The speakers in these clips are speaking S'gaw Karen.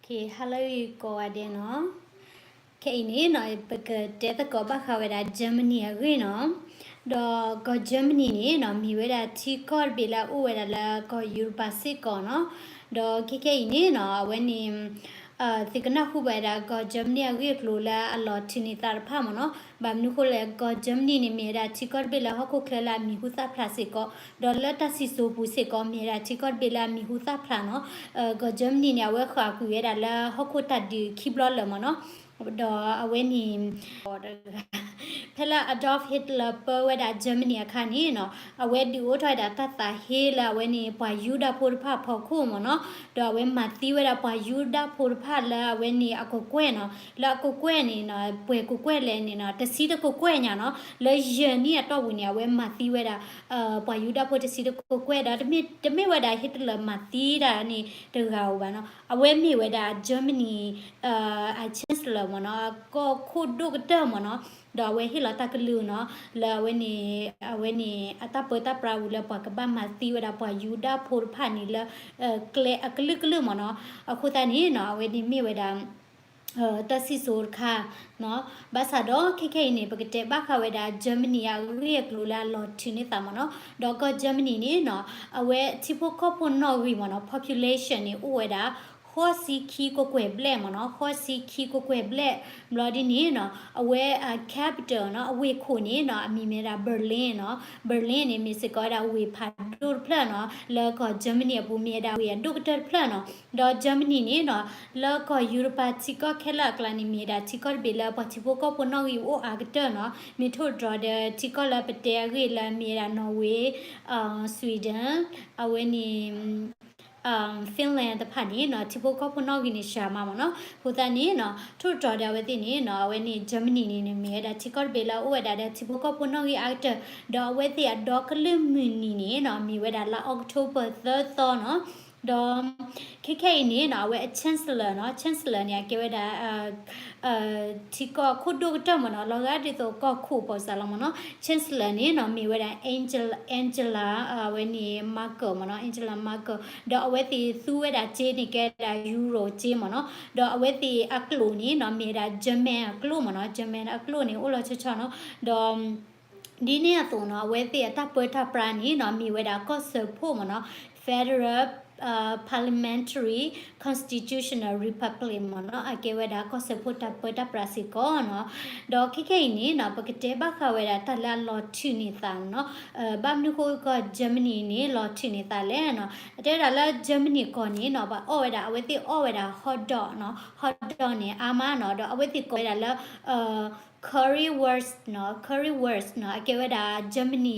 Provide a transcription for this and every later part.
ကဲ hello ကိးဂၤဒဲးနီၤ. ခဲအံၤန့ၣ်နီၤ ပကတဲသကိးဘၣ်ဃးဝဲဒၣ် Germany အဂ့ၢ်နီၤ. ဒီးကီၢ် Germany န့ၣ်နီၤ မ့ၢ်ဝဲဒၣ်ထံကီၢ်တဘ့ၣ်လၢအအိၣ်ဝဲဒၣ်လၢကီၢ်ယူရပၤစ့ၢ်ကီးနီၤ. ဒီးခဲခဲအံၤန့ၣ်နီၤ အဝဲန့ၣ် သုကနၢ်ဟူဘၣ်ဝဲဒၣ်ကီၢ် Germany အဂ့ၢ်အကျိၤလၢအလီၤထုးန့ၢ်သးတဖၣ်မ့ၢ်နီၤ. ဘၣ်မနုၤအဃိလဲၣ် ကီၢ် Germany န့ၣ် မ့ၢ်ဝဲဒၣ်ထံကီၢ်တဘ့ၣ်လၢဟီၣ်ခိၣ်ချၢလၢအမံၤဟူသၣ်ဖျါစ့ၢ်ကီး, ဒီးလၢတၢ်စံၣ်စိၤပူၤစ့ၢ်ကီး မ့ၢ်ဝဲဒၣ်ထံကီၢ်တဘ့ၣ်လၢအမံၤဟူသၣ်ဖျါနီၤ. ကီၢ် Germany န့ၣ် အဝဲဃၣ်ကွံာ်ဝဲဒၣ်လၢဟီၣ်ခိၣ်တၢ်ဒုးခံဘျီလၢာ်မ့ၢ်နီၤ. ဒီးအဝဲန့ၣ် ဖဲလၢ Adolf Hitler ပၢဝဲဒၣ် Germany အခါန့ၣ်နီၤ အဝဲဒုးအိၣ်ထီၣ်ဝဲဒၣ်တၢ်သးဟ့လၢအဝဲန့ၣ် ပှၤယူဒၤဖိတဖၣ်အဖီခိၣ်မ့ၢ်နီၤ. ဒီးအဝဲမၤသံဝဲဒၣ်ပှၤယူဒၤဖိတဖၣ်လၢအဝဲန့ၣ်အကကွဲၢ်နီၤ. လၢအကကွဲၢ်န့ၣ်နီၤ ပှဲၤကကွဲၢ်လဲၣ်န့ၣ်နီၤ တဆံတကကွဲၢ်ညါနီၤ. လၢယဲၢ်နံၣ်အတီၢ်ပူၤန့ၣ် အဝဲမၤသံဝဲဒၣ် ပှၤယူဒၤဖိတဆံတကကွဲၢ် ဒီးတမ့ၢ်ဝဲဒၣ် Hitler မၤသံတၢ်န့ၣ်တဂၤဧိၤဘၣ်နီၤ. အဝဲမ့ၢ်ဝဲဒၣ် Germany အ chancellor မ့ၢ်နီၤ ကီၢ်ခိၣ်ဒိၣ်ကတၢၢ်မ့ၢ်နီၤ. ဒီးအဝဲဟ့ၣ်လီၤတၢ်ကလုၢ်နီၤ လၢအဝဲန့ၣ် အဝဲန့ၣ် အတၢ်ပၢတၢ်ပြးဝံၤလၢပှၤကဘၣ်မၤသံဝဲဒၣ်ပှၤယူဒၤဖိတဖၣ်န့ၣ်လၢ ကျဲအကလုာ်ကလုာ်မ့ၢ်နီၤ. အဃိသတးန့ၣ်နီၤ အဝဲန့ၣ်မ့ၢ်ဝဲဒၣ် တၢ်စံၣ်စိၤတခါနီၤ. ဘၣ်ဆၣ်ဒီးခဲခဲအံၤန့ၣ် ပကတဲဘၣ်ဃးဝဲဒၣ် Germany အဂ့ၢ်အကျိၤလၢအလီၤထုးန့ၢ်သးမ့ၢ်နီၤ. ဒီးကီၢ် Germany န့ၣ်နီၤ အဝဲထံဖိကီၢ်ဖိနီၣ်ဂံၢ်မ့ၢ်နီၤ population န့ၣ် အိၣ်ဝဲဒၣ် ဃိးဆံခံကကွဲၢ်ဘျဲၣ်မ့ၢ်နီၤ ဃိးဆံခံကကွဲၢ်ဘျဲၣ်. ဘျီဒ်န့ၣ်နီၤ အဝဲ capital နီၤ အဝ့ၢ်ခိၣ်န့ၣ်နီၤ အမံၤမ့ၢ်ဝဲဒၣ် Berlin နီၤ. Berlin န့ၣ် မ့ၢ်စ့ၢ်ကီးဝဲဒၣ်ဝ့ၢ်ဖးဒိၣ်တဖျၢၣ်နီၤ လၢကီၢ် Germany အပူၤ မ့ၢ်ဝဲဒၣ်ဝ့ၢ်အဒိၣ်ကတၢၢ်တဖျၢၣ်နီၤ. ဒီး Germany န့ၣ်နီၤ လၢကီၢ်ယူရပၤထံကီၢ်ခဲလၢာ်အကျါန့ၣ် မ့ၢ်ဝဲဒၣ်ထံကီၢ်တဘ့ၣ်လၢပှၤထံဖိကီၢ်ဖိနီၣ်ဂံၢ်အိၣ်အါကတၢၢ်နီၤ. မ့ၢ်ထိၣ်တြီၤဒီးထံကီၢ်လၢပတဲအဂ့ၢ်လၢမ့ၢ်ဝဲဒၣ် Norway, Sweden, အဝဲန့ၣ် Finland တဖၣ်န့ၣ်နီၤ ထံဖိကီၢ်ဖိနီၣ်ဂံၢ်န့ၣ် စှၤမးမ့ၢ်နီၤ. အဃိသတးန့ၣ်နီၤ ထိၣ်တြီၤဒီးအဝဲသ့ၣ်န့ၣ်နီၤ အဝဲန့ၣ် Germany န့ၣ်န့ၣ် မ့ၢ်ဝဲဒၣ်ထံကီၢ်တဘ့ၣ်လၢအအိၣ်ဝဲဒၣ်ဒီးထံဖိကီၢ်ဖိနီၣ်ဂံၢ်အါကတၢၢ်, ဒီးအဝဲသ့ၣ်အဒီကလုၢ်မုၢ်နံၤန့ၣ်နီၤ မ့ၢ်ဝဲဒၣ်လါ October သၢသီနီၤ. ဒီး ခဲခဲအံၤန့ၣ်နီၤ အဝဲအ chancellor နီၤ chancellor န့ၣ် အကဲဝဲဒၣ် ထံကီၢ်ခိၣ်ဒိၣ်ကတၢၢ်မ့ၢ်နီၤ လီၤဂာ်ဒ်သိးကီၢ်ခိၣ်ပီစးလီၤမ့ၢ်နီၤ. Chancellor န့ၣ်နီၤ မ့ၢ်ဝဲဒၣ် Angela, Angela အဝဲန့ၣ် Merkel မ့ၢ်နီၤ Angela Merkel ဒီးအဝဲသ့ၣ်သူဝဲဒၣ်စ့န့ၣ် ကဲဒၣ် Euro စ့မ့ၢ်နီၤ. ဒီးအဝဲသ့ၣ်အကျိာ်န့ၣ်နီၤ မ့ၢ်ဝဲဒၣ် German အကျိာ်မ့ၢ်နီၤ German အကျိာ်န့ၣ် အိၣ်လီၤဆီဆီနီၤ. ဒီး ဒ်န့ၣ်အသိးနီၤ အဝဲသ့ၣ်အတၢ်ပၢတၢ်ပြးန့ၣ်နီၤ မ့ၢ်ဝဲဒၣ်ကီၢ်စၢဖှိၣ်မ့ၢ်နီၤ Federal Parliamentary Constitutional Republic မ့ၢ်နီၤ အကဲဝဲဒၣ်ကီၢ်စၢဖှိၣ်တၢ်ပၢတၢ်ပြးစ့ၢ်ကီးနီၤ. ဒီးခဲခဲအံၤန့ၣ်နီၤ ပကတဲဘၣ်ဃးဝဲဒၣ်တၢ်လၢအလီၤထုးန့ၢ်သးနီၤ ဘၣ်မနုၤဃိကီၢ် Germany န့ၣ် လီၤထုးန့ၢ်သးလဲၣ်နီၤ. အတဲဝဲဒၣ်လၢ Germany ကီၢ်န့ၣ်နီၤ ပှၤအီၣ်ဝဲဒၣ် အဝဲသ့ၣ်အီၣ်ဝဲဒၣ် hot dog နီၤ hot dog န့ၣ် အါမးနီၤ ဒီးအဝဲသ့ၣ်ကိးဝဲဒၣ်လၢ currywurst နီၤ currywurst နီၤ အကဲဝဲဒၣ် Germany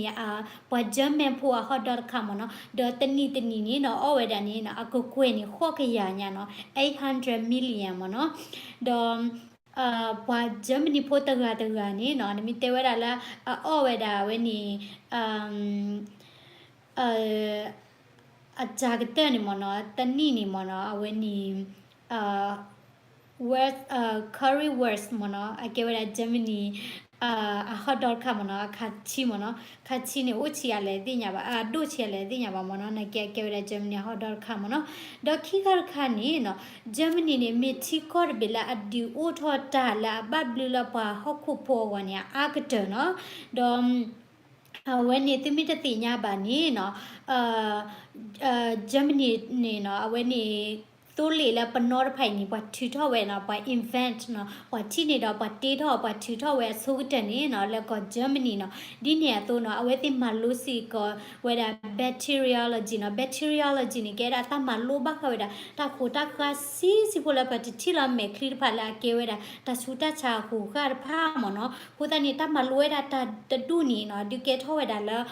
ပှၤ German ဖိအ hot dog တခါမ့ၢ်နီၤ. ဒီးတနံၤတနံၤန့ၣ်နီၤ အီၣ်ဝဲဒၣ်န့ၣ်နီၤ အကကွဲၢ်န့ၣ် ဃိးကယၤညါနီၤ eight hundred million မ့ၢ်နီၤ. ဒီး ပှၤ Germany ဖိတဂၤတဂၤန့ၣ်နီၤ နမ့ၢ်တဲဝဲဒၣ်လၢ အအီၣ်ဝဲဒၣ်အဝဲန့ၣ် အစှၤကတၢၢ်န့ၣ်မ့ၢ်နီၤ တနံၣ်န့ၣ်မ့ၢ်နီၤ အဝဲန့ၣ် currywurst မ့ၢ်နီၤ အကဲဝဲဒၣ် Germany အ hot dog တခါမ့ၢ်နီၤ အခါဆံမ့ၢ်နီၤ ခါဆံန့ၣ် အိၣ်ဆံးအါလဲၣ်သ့ၣ်ညါဘၣ် အဒိၣ်ဆံးအါလဲၣ်သ့ၣ်ညါဘၣ်မ့ၢ်နီၤ နာ်က့အကဲဝဲဒၣ် Germany အ hot dog တခါမ့ၢ်နီၤ. ဒီးခံခါတခါန့ၣ်နီၤ Germany န့ၣ် မ့ၢ်ထံကီၢ်တဘ့ၣ်လၢအဒုးအိၣ်ထီၣ်တၢ်လၢအဘၣ်ဘျုးလၢပှၤဟီၣ်ခိၣ်ဖိအဂီၢ်န့ၣ် အအါကတၢၢ်နီၤ. ဒီး အဝဲန့ၣ် သုမ့ၢ်တသ့ၣ်ညါဘၣ်န့ၣ်နီၤ Germany န့ၣ်နီၤ အဝဲန့ၣ် သိလ့ၣ်လၢပနီတဖၣ်အံၤန့ၣ် ပှၤထုးထီၣ်ဝဲနီၤ ပှၤ invent နီၤ ပှၤထံၣ်န့ၢ်ဒီးပှၤတ့ထီၣ် ပှၤထုးထီၣ်ဝဲအဆိကတၢၢ်န့ၣ်နီၤ လၢကီၢ် Germany နီၤ. ဒ်န့ၣ်အသိးနီၤ အဝဲသ့ၣ်မၤလိစ့ၢ်ကီးဝဲဒၣ် bacteriology နီၤ. Bacteriology န့ၣ် ကဲဒၣ်တၢ်မၤလိဘၣ်ဃးဝဲဒၣ် တၢ်ဃိးတၢ်ဃၢ်ဆံးဆံးဖိလၢပတထံၣ်လီၤမဲာ်ချံတဖၣ်လၢအကဲဝဲဒၣ် တၢ်ဆူးတၢ်ဆါအဃိးဃၢ်တဖၣ်မ့ၢ်နီၤ. အဃိသတးန့ၣ် တၢ်မၤလိဝဲဒၣ်တၢ်တဒူၣ်န့ၣ်နီၤ ဒုးကဲထီၣ်ဝဲဒၣ်လၢ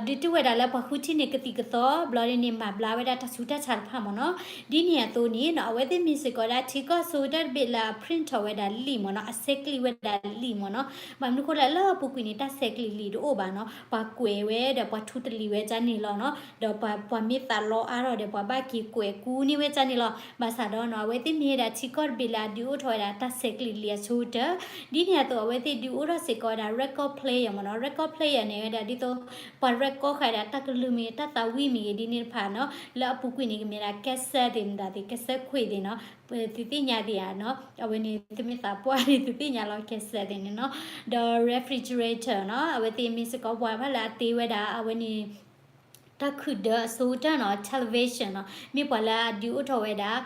ဒုးတုၤဝဲဒၣ်လၢပှၤဃုထံၣ်န့ၢ်ကသံၣ်ကသီ ဘျီဒ်န့ၣ် မၤဘျါဝဲဒၣ်တၢ်ဆူးတၢ်ဆါတဖၣ်မ့ၢ်နီၤ. ဒ်န့ၣ်အသိးန့ၣ်နီၤ အဝဲသ့ၣ်မ့ၢ်စ့ၢ်ကီးဒၣ်ထံကီၢ်ဆိကတၢၢ်တဘ့ၣ်လၢအ print ထီၣ်ဝဲဒၣ်လံာ်မ့ၢ်နီၤ အဆဲးကျိးဝဲဒၣ်လံာ်မ့ၢ်နီၤ. ဘၣ်မနုၤဃိလဲၣ် လၢအပူၤကွံာ်န့ၣ် တၢ်ဆဲးကျိးလံာ်တအိၣ်ဘၣ်နီၤ ပှၤကွဲးဝဲဒီးပှၤထူတလံာ်ဝဲဒ်န့ၣ်လီၤနီၤ. ဒီးပှၤမ့ၢ်သးလီအါထီၣ်ဒီး ပှၤဘၣ်က့ၤကွဲးကူန့ၢ်ဝဲဒ်န့ၣ်လီၤ. ဘၣ်ဆၣ်ဒီးနီၤ အဝဲသ့ၣ်မ့ၢ်ဝဲဒၣ်ထံကီၢ်တဘ့ၣ်လၢအဒုးအိၣ်ထီၣ်ဝဲဒၣ်တၢ်ဆဲးကျိးလံာ်အဆိကတၢၢ် ဒ်န့ၣ်အသိး အဝဲသ့ၣ်ဒုးအိၣ်ထီၣ်စ့ၢ်ကီးဝဲဒၣ် record player မ့ၢ်နီၤ. Record player န့ၣ်ဝဲဒၣ်ဒ်သိး ပှၤ record ဃာ်ဝဲဒၣ်တၢ်ကလုၢ်မ့ၢ်ဂ့ၤ တၢ်သးဝံၣ်မ့ၢ်ဂ့ၤ ဒ်န့ၣ်တဖၣ်နီၤ လၢအပူၤကွံာ်န့ၣ် ကမ့ၢ်ဝဲဒၣ် cassette ကဲစၢၢ်သ့ၣ်မတၤသ့ၣ် ကဲစၢၢ်ခွံၣ်သ့ၣ်နီၤ, ပသုသ့ၣ်ညါသ့ၣ်ဧါနီၤ, အဝဲန့ၣ် သုမ့ၢ်သးပှၢ်န့ၣ် သုသ့ၣ်ညါလီၤ ကဲစၢၢ်သ့ၣ်န့ၣ်နီၤ, ဒီး refrigerator နီၤ, အဝဲသ့ၣ်မ့ၢ်စ့ၢ်ကီးပှၤဘၣ်လၢအတ့ဝဲဒၣ် အဝဲန့ၣ် တၢ်ခုၣ်ဒၢအစိကတၢၢ်နီၤ, television နီၤ, မ့ၢ်ပှၤလၢအဒုးအိၣ်ထီၣ်ဝဲဒၣ်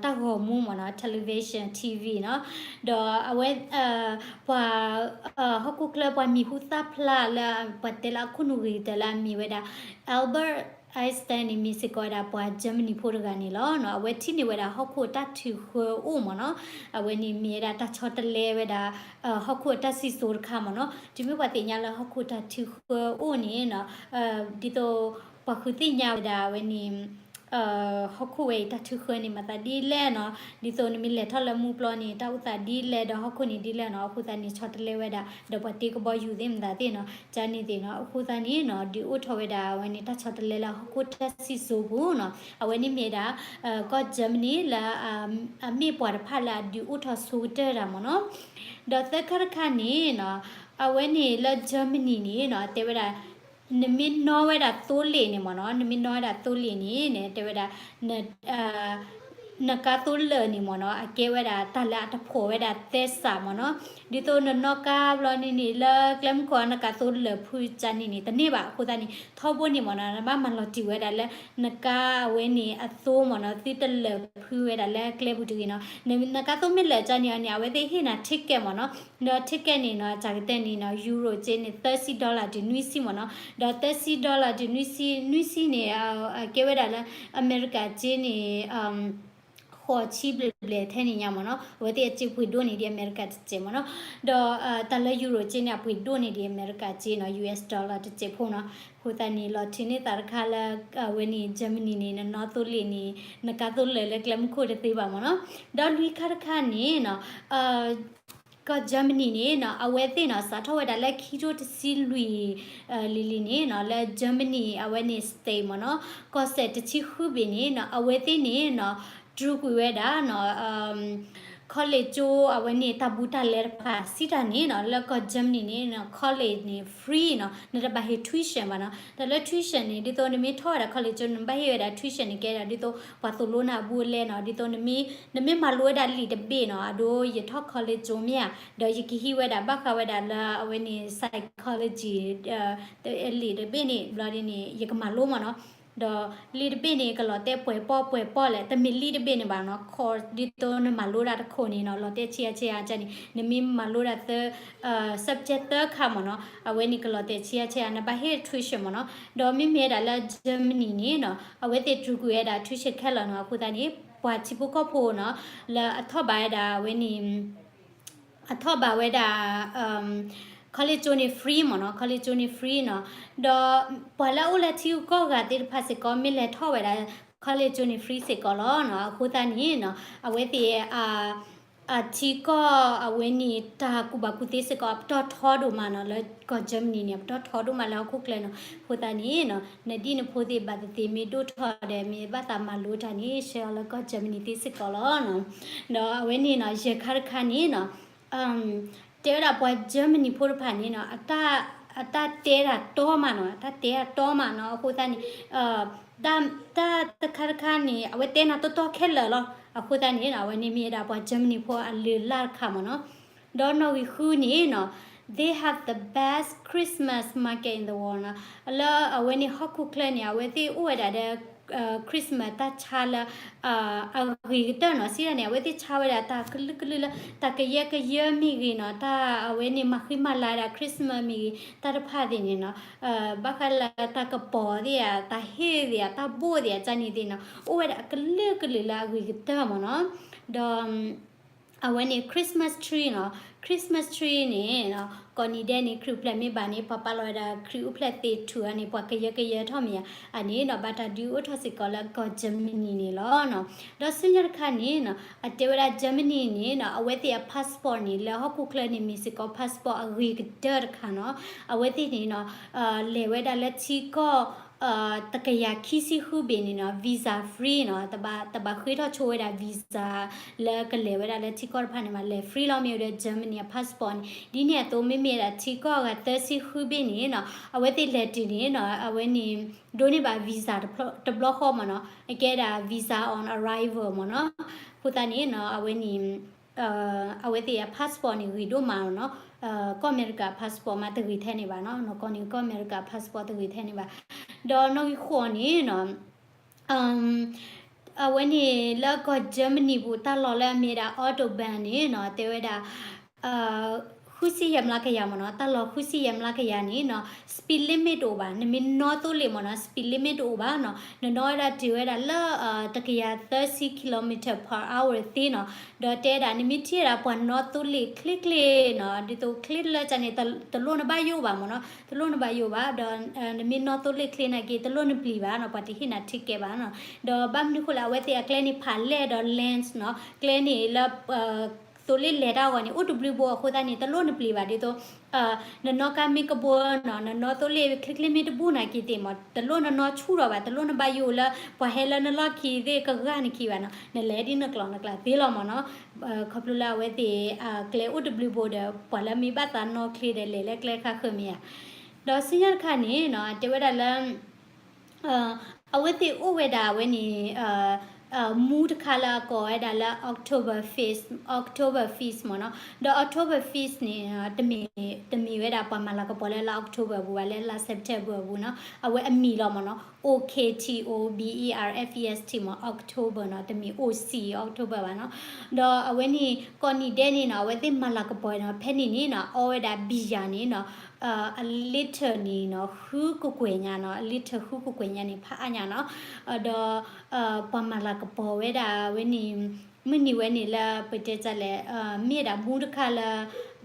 တၢ်ဂီၤမူမ့ၢ်နီၤ, television, T V နီၤ, ဒီးအဝဲ ပှၤ ဟီၣ်ခိၣ်ချၢ ပှၤမံၤဟူသၣ်ဖျါလၢ ပှၤတဲလၢအခိၣ်နူာ်ဂ့ၤကတၢၢ်လၢအမံၤဝဲဒၣ် Albert Einstein န့ၣ် မ့ၢ်စ့ၢ်ကီးဝဲဒၣ်ပှၤ Germany ဖိတဂၤန့ၣ်လီၤ. အဝဲထံၣ်န့ၢ်ဝဲဒၣ်ဟီၣ်ခိၣ်တၢ်ထုးဃၢအိၣ်မ့ၢ်နီၤ, အဝဲန့ၣ်မ့ၢ်ဝဲဒၣ်တၢ်ဆီတလဲဝဲဒၣ် ဟီၣ်ခိၣ်အတၢ်စံၣ်စိၤတခါမ့ၢ်နီၤ, တုၤမ့ၢ်ပှၤသ့ၣ်ညါလၢဟီၣ်ခိၣ်တၢ်ထုးဃၢအိၣ်န့ၣ်နီၤ, ဒ်သိးပှၤဃုသ့ၣ်ညါဝဲဒၣ်အဝဲန့ၣ် ဟီၣ်ခိၣ်ဝဲအံၤတၢ်ထုးဃၢန့ၣ် မၤသးဒ်လဲၣ်နီၤ, ဒ်သိးနမ့ၢ်လဲၤထီၣ်လၢမူပျီန့ၣ် တၢ်အိၣ်သးဒ်လဲၣ် ဒီးဟီၣ်ခိၣ်န့ၣ်ဒ်လဲၣ်နီၤ, အဃိသတးန့ၣ် ဆီတလဲဝဲဒၣ် ဒီးပှၤတ့ကဘီယူၤသ့ၣ်မတၤသ့ၣ်နီၤ, ကန့ၣ်သ့ၣ်နီၤ, အဃိသတးန့ၣ်နီၤ ဒုးအိၣ်ထီၣ်ဝဲဒၣ်အဝဲန့ၣ် တၢ်ဆီတလဲလၢဟီၣ်ခိၣ်တၢ်စံၣ်စိၤပူၤနီၤ, အဝဲန့ၣ်မ့ၢ်ဒၣ် ကီၢ် Germany လၢ အမ့ၢ်ပှၤတဖၣ်လၢအဒုးအိၣ်ထီၣ်ဆိကတၢၢ်တၢ်မ့ၢ်နီၤ, ဒီးသၢခါတခါန့ၣ်နီၤ, အဝဲန့ၣ်လၢ Germany န့ၣ်နီၤ တဲဝဲဒၣ် နမ့ၢ်နီၣ်ဝဲဒၣ်သိလ့ၣ်န့ၣ်မ့ၢ်နီၤ, နမ့ၢ်နီၣ်ဝဲဒၣ်သိလ့ၣ်န့ၣ် တဲဝဲဒၣ် နကါသိလၢာ်န့ၣ်မ့ၢ်နီၤ အကဲဝဲဒၣ်တၢ်လၢအတဖိးဝဲဒၣ်သဲစးမ့ၢ်နီၤ, ဒ်သိးနနီၣ်ကါဘျီန့ၣ်န့ၣ် လၢကျဲမုၢ်ခိၣ် နကါသိလၢာ်ဖုကန့ၣ်န့ၣ် တန့ၢ်ဘၣ်, အဃိသတးန့ၣ် ထီဘိန့ၣ်မ့ၢ်နီၤ နဘၣ်မၤလီၤတံၢ်ဝဲဒၣ်လၢ နကါအဝဲန့ၣ်အသိမ့ၢ်နီၤ သုတလၢာ်ဖုဝဲဒၣ်လၢကျဲပူၤတဂ့ၤနီၤ, နကါသိမ့ၢ်လၢာ်ကန့ၣ်န့ၣ် အဝဲသ့ၣ်ဟ့ၣ်နၤ ticket မ့ၢ်နီၤ, ဒီး ticket န့ၣ်နီၤ တၢ်ကတၢၢ်န့ၣ်နီၤ euro ကန့ၣ် သၢဆံ dollar တုၤနွံဆံမ့ၢ်နီၤ, ဒီးသၢဆံ dollar တုၤနွံဆံ နွံဆံန့ၣ် အကဲဝဲဒၣ်လၢ အမဲရကၤကန့ၣ် ဃိးဆံဘျဲၣ်ဘျဲၣ်ထဲန့ၣ်ညါမ့ၢ်နီၤ, အဝဲသ့ၣ်အစ့ပှ့ၤဒိၣ်န့ၢ်ဒံးအမဲရကၤတစဲးမ့ၢ်နီၤ, ဒီးတၢ်လၢ euro ကန့ၣ် အပှ့ၤဒိၣ်န့ၢ်ဒံးအမဲရကၤကနီၤ US dollar တစဲးဖိနီၤ, အဃိသတးန့ၣ် လီၤထုးန့ၢ်သးတခါလၢ အဝဲန့ၣ် Germany န့ၣ် နနီၣ်သိလ့ၣ်န့ၣ် နကါသိလၢာ်လၢကျဲမုၢ်ခိၣ်တသ့ဘၣ်မ့ၢ်နီၤ, ဒီးလွံၢ်ခါတခါန့ၣ်နီၤ ကီၢ် Germany န့ၣ်နီၤ အဝဲသ့ၣ်နီၤ စးထီၣ်ဝဲဒၣ်လၢခံထိတဆံလွံၢ် လံၤလံၤန့ၣ်နီၤ လၢ Germany အဝဲန့ၣ် state မ့ၢ်နီၤ ကီၢ်စဲၣ်တဆံဃုဘ့ၣ်န့ၣ်နီၤ အဝဲသ့ၣ်န့ၣ်နီၤ တြူာ်ကွံာ်ဝဲဒၣ်နီၤ college ကၠိအဝဲန့ၣ် တၢ်ဘူးတၢ်လဲတဖၣ်စံးတၢ်န့ၣ်နီၤ လၢကီၢ် Germany န့ၣ်နီၤ college န့ၣ် free နီၤ နတဘၣ်ဟ့ၣ် tuition ဘၣ်နီၤ တၢ်လၢ tuition န့ၣ် ဒ်သိးနမ့ၢ်ထီၣ်ဝဲဒၣ် college ကၠိ နဘၣ်ဟ့ၣ်ဝဲဒၣ် tuition န့ၣ် ကဲဒၣ်ဒ်သိး ပှၤသိၣ်လိနၤအဘူးအလဲနီၤ ဒ်သိး နမ့ၢ်မၤလိဝဲဒၣ်လံာ်တဘ့ၣ်နီၤ အဒိ ယထီၣ် college ကၠိမ့ၢ်ဧါ ဒီးယကဟံးဝဲဒၣ်ဘၣ်ဃးဝဲဒၣ်လၢအဝဲန့ၣ် psychology လံာ်တဘ့ၣ်န့ၣ် ဘျီဒ်န့ၣ် ယကမၤလိမ့ၢ်နီၤ ဒီးလံာ်တဘ့ၣ်န့ၣ် ကလီၤတဲာ်ပှဲၤပီၢ်ပှဲၤပီၢ်လဲၣ် တမ့ၢ်လံာ်တဘ့ၣ်န့ၣ်ဘၣ်နီၤ ခီ ဒ်သိးနမၤလိဒၣ်တခိၣ်န့ၣ်နီၤ လီၤတဲာ်ဆံးအါဆံးအါန့ၣ် နမ့ၢ်မၤလိဒၣ်သၢ subject သၢခါမ့ၢ်နီၤ အဝဲန့ၣ်ကလီၤတဲာ်ဆံးအါဆံးအါ နဘၣ်ဟ့ၣ် tuition မ့ၢ်နီၤ ဒီးမ့မ့ၢ်ဝဲဒၣ်လၢ Germany န့ၣ်နီၤ အဝဲသ့ၣ်တြူာ်ကွံာ်ဝဲဒၣ် tuition ခဲလၢာ်နီၤ အဃိသတးန့ၣ် ပှၤထံဖိကီၢ်ဖိနီၤ လၢအထီၣ်ဘးဝဲဒၣ်အဝဲန့ၣ် အထီၣ်ဘးဝဲဒၣ် college ကၠိန့ၣ် free မ့ၢ်နီၤ college ကၠိန့ၣ် free နီၤ ဒီးပှၤလၢအအိၣ်လၢထံဂုၤကီၢ်ဂၤသ့ၣ်တဖၣ်စ့ၢ်ကီး မ့ၢ်လဲၤထီၣ်ဝဲဒၣ် college ကၠိန့ၣ် free စ့ၢ်ကီးလီၤနီၤ အဃိသတးန့ၣ်နီၤ အဝဲသ့ၣ် အထံကီၢ်အဝဲန့ၣ် တၢ်ကူၣ်ဘၣ်ကူၣ်သ့စ့ၢ်ကီး အပတီၢ်ထီဒိၣ်မးနီၤ လၢကီၢ် Germany န့ၣ် အပတီၢ်ထီဒိၣ်မးလၢဟီၣ်ခိၣ်ချၢနီၤ အဃိသတးန့ၣ်နီၤ နဒ်နဖိသ့ၣ်ဘၣ်သ့ၣ်သ့ၣ်မ့ၢ်ဒိၣ်ထီၣ်ဒီး မ့ၢ်ဘၣ်သးမၤလိတၢ်န့ၣ် ဆှၢအီၤလၢကီၢ် Germany သ့စ့ၢ်ကီးလီၤနီၤ ဒီးအဝဲန့ၣ်နီၤ ယဲၢ်ခါတခါန့ၣ်နီၤ တဲဝဲဒၣ်ပှၤ Germany ဖိတဖၣ်န့ၣ်နီၤ အတၢ် အတၢ်တဲတၢ်တီမးနီၤ အတၢ်တဲတၢ်တီမးနီၤ အဃိသတးန့ၣ် တၢ်တခါတခါန့ၣ် အဝဲတဲနၤတီတီခဲလၢာ်လီၤ အဃိသတးန့ၣ် အဝဲန့ၣ်မ့ၢ်ဝဲဒၣ်ပှၤ Germany ဖိအလုၢ်အလၢ်တခါမးနီၤ ဒီးနီၣ်ဂံၢ်ဃုန့ၣ်နီၤ they have the best Christmas market in the world နီၤ လၢအဝဲန့ၣ်ဟီၣ်ခိၣ်ချၢန့ၣ် အဝဲသ့ၣ်အိၣ်ဝဲဒၣ်ဒီး Christmas တၢ်ဆါလၢ အဂ့ၤကတၢၢ်နီၤ စံးဒ်န့ၣ် အဝဲသ့ၣ်ဆါဝဲဒၣ်တၢ်ကလုာ်ကလုာ်လၢ တၢ်ကယၢကယၢမ့ၢ်ဂ့ၤနီၤ တၢ်အဝဲန့ၣ်မၤဃံမၤလၤဝဲဒၣ် Christmas မ့ၢ်ဂ့ၤ တၢ်တဖၣ်သ့ၣ်န့ၣ်နီၤ ဘၣ်ဃးလၢတၢ်ကပီၤသ့ၣ်ဧါ တၢ်ဟ့ၣ်သ့ၣ်ဧါ တၢ်ဘိၣ်သ့ၣ်ဧါ ကန့ၣ်သ့ၣ်နီၤ အိၣ်ဝဲဒၣ်အကလုာ်ကလုာ်လၢအဂ့ၤကတၢၢ်မးနီၤ ဒီး အဝဲန့ၣ် Christmas tree နီၤ Christmas tree န့ၣ် ကိးနံၤဒဲးန့ၣ် ခရံာ်အိၣ်ဖျဲၣ်မ့ၢ်ဘၣ်န့ၣ် ပှၤပာ်လီၤဝဲဒၣ်ခရံာ်အိၣ်ဖျဲၣ်သ့ၣ်ထူၣ်အါန့ၣ် ပှၤကယၢကယၢထီၣ်မ့ၢ်ဧါ အန့ၣ်နီၤ ဘၣ်တၢ်ဒုးအိၣ်ထီၣ်စ့ၢ်ကီးလၢကီၢ် Germany န့ၣ်လီၤ. ဒီးဆူညါတခါန့ၣ်နီၤ အတဲဝဲဒၣ် Germany န့ၣ်နီၤ အဝဲသ့ၣ်အ passport န့ၣ် လၢဟီၣ်ခိၣ်ချၢန့ၣ် မ့ၢ်စ့ၢ်ကီး passport အဂ့ၤကတၢၢ်တခါနီၤ အဝဲသ့ၣ်န့ၣ်နီၤ လဲၤဝဲဒၣ်လၢထံကီၢ် တကယၤခံဆံဃုဘ့ၣ်န့ၣ်နီၤ visa free နီၤ, တဘၣ်ဃ့ထီၣ်ဆိဝဲဒၣ် visa လၢကလဲၤဝဲဒၣ်လၢထံကီၢ်တဖၣ်န့ၣ်ဘၣ်, လဲၤ free လီၤ. မ့ၢ်ဝဲဒီး Germany အ passport န့ၣ် ဒ်န့ၣ်အသိး မ့မ့ၢ်ဒၣ်ထံကီၢ်အဂၤသၢဆံဃုဘ့ၣ်န့ၣ်နီၤ အဝဲသ့ၣ်လဲၤတုၤန့ၣ်နီၤ အဝဲန့ၣ် ဒိးန့ၢ်ဘၣ် visa တဘျီဃီမ့ၢ်နီၤ, အကဲဒၣ် visa on arrival မ့ၢ်နီၤ. အဃိသတးန့ၣ်နီၤ အဝဲန့ၣ် အဝဲသ့ၣ်အ passport န့ၣ် ဂ့ၤဒိၣ်မးနီၤ, ကီၢ်အမဲရကၤ passport မးတဂ့ၤထဲန့ၣ်ဘၣ်နီၤ, နီၢ်ကီၢ်န့ၣ် ကီၢ်အမဲရကၤ passport တဂ့ၤထဲန့ၣ်ဘၣ်. ဒီးနီၣ်ဂံၢ်ဃိးန့ၣ်နီၤ အဝဲန့ၣ်လၢကီၢ် Germany ပူၤ တၢ်လီၢ်လၢအမ့ၢ်ဒၣ် Autobahn န့ၣ်နီၤ တဲဝဲဒၣ် ဃုဆံယဲၢ်မျးကယၤမ့ၢ်နီၤ, တၢ်လီၢ်ဃုဆံယဲၢ်မျးကယၤန့ၣ်နီၤ speed limit တအိၣ်ဘၣ်, နမ့ၢ်နီၣ်သိလ့ၣ်မ့ၢ်နီၤ speed limit တအိၣ်ဘၣ်နီၤ, နနီၣ်ဝဲဒၣ်တုၤဝဲဒၣ်လၢ တကယၤသၢဆံ kilometer per hour သ့နီၤ, ဒီးတဲဒၣ် နမ့ၢ်ထံၣ်ဝဲဒၣ်ပှၤနီၣ်သိလ့ၣ်ချ့ချ့နီၤ ဒ်သိးချ့လၢကန့ၣ် တလိၣ်နဘၣ်ယိၣ်ဘၣ်မ့ၢ်နီၤ, တလိၣ်နဘၣ်ယိၣ်ဘၣ်, ဒီး နမ့ၢ်နီၣ်သိလ့ၣ်ချ့နာ်က့ တလိၣ်နပျံၤဘၣ်နီၤ, ပှၤတဟ့ၣ်နၤ ticket ဘၣ်နီၤ, ဒီးဘၣ်မနုၤဃိလဲၣ် အဝဲသ့ၣ်အကျဲန့ၣ် ဖးလဲၢ်ဒီး လၢ ကျဲန့ၣ်လၢ သိလ့ၣ်လဲၤတၢ်အဂီၢ်န့ၣ် အိၣ်တဘျုးဘိအဃိသတးန့ၣ် တလိၣ်နပျံၤဘၣ်ဒ်သိး နနီၣ်ကါမ့ၢ်ကဘီနီၤ, နနီၣ်သိလ့ၣ်ချ့ချ့မ့ၢ်တဘူၣ်နာ်က့သ့ၣ်မ့ၢ် တလိၣ်နနီၣ်ဆူၣ်ထီၣ်ဘၣ်, တလိၣ်နဘၣ်ယိၣ်လၢ ပှၤဟဲလၢနလီၢ်ခံသ့ၣ်ကဂၢ်နခံဘၣ်နီၤ, နလဲၤဒ်နကျိၤနကျဲသ့လီၤမ့ၢ်နီၤ, ခီဖျိလၢအဝဲသ့ၣ် ကျဲအိၣ်တဘျုးဘိဒီး ပှၤလၢမ့ၢ်ဘၣ်သးနီၣ်ချ့ဒီး လဲၤလၢကျဲခါဃၢၤမ့ၢ်ဧါ. ဒီးဆူညါတခါန့ၣ်နီၤ တဲဝဲဒၣ်လၢ အဝဲသ့ၣ်အိၣ်ဝဲဒၣ်အဝဲန့ၣ် မူတခါလၢအကိးဝဲဒၣ်လၢ Oktoberfest, Oktoberfest မ့ၢ်နီၤ, ဒီး Oktoberfest န့ၣ် တမ့ၢ်ဝဲဒၣ်ပှၤမၤလၤကပီၤလၢလါ October အပူၤဘၣ်, လၢလါ September အပူၤနီၤ, အဝဲအမံၤလီၤမ့ၢ်နီၤ, O K T O B E R F E S T မ့ၢ် October နီၤ, တမ့ၢ် O C October ဘၣ်နီၤ, ဒီးအဝဲန့ၣ် ကိးနံၤဒဲးန့ၣ်နီၤ အဝဲသ့ၣ်မၤလၤကပီၤနီၤ ဖဲန့ၣ်န့ၣ်နီၤ အီဝဲဒၣ်ဘံယၤန့ၣ်နီၤ အ liter န့ၣ်နီၤ ဃုကကွဲၢ်ညါနီၤ, အ liter ဃုကကွဲၢ်ညါန့ၣ် ဖးအါညါနီၤ, ဒီး ပှၤမၤလၤကပီၤဝဲဒၣ်ဝဲန့ၣ် မုၢ်နံၤဝဲန့ၣ်လၢပတဲတၢ်လဲၣ် မ့ၢ်ဒၣ်မူတခါလၢ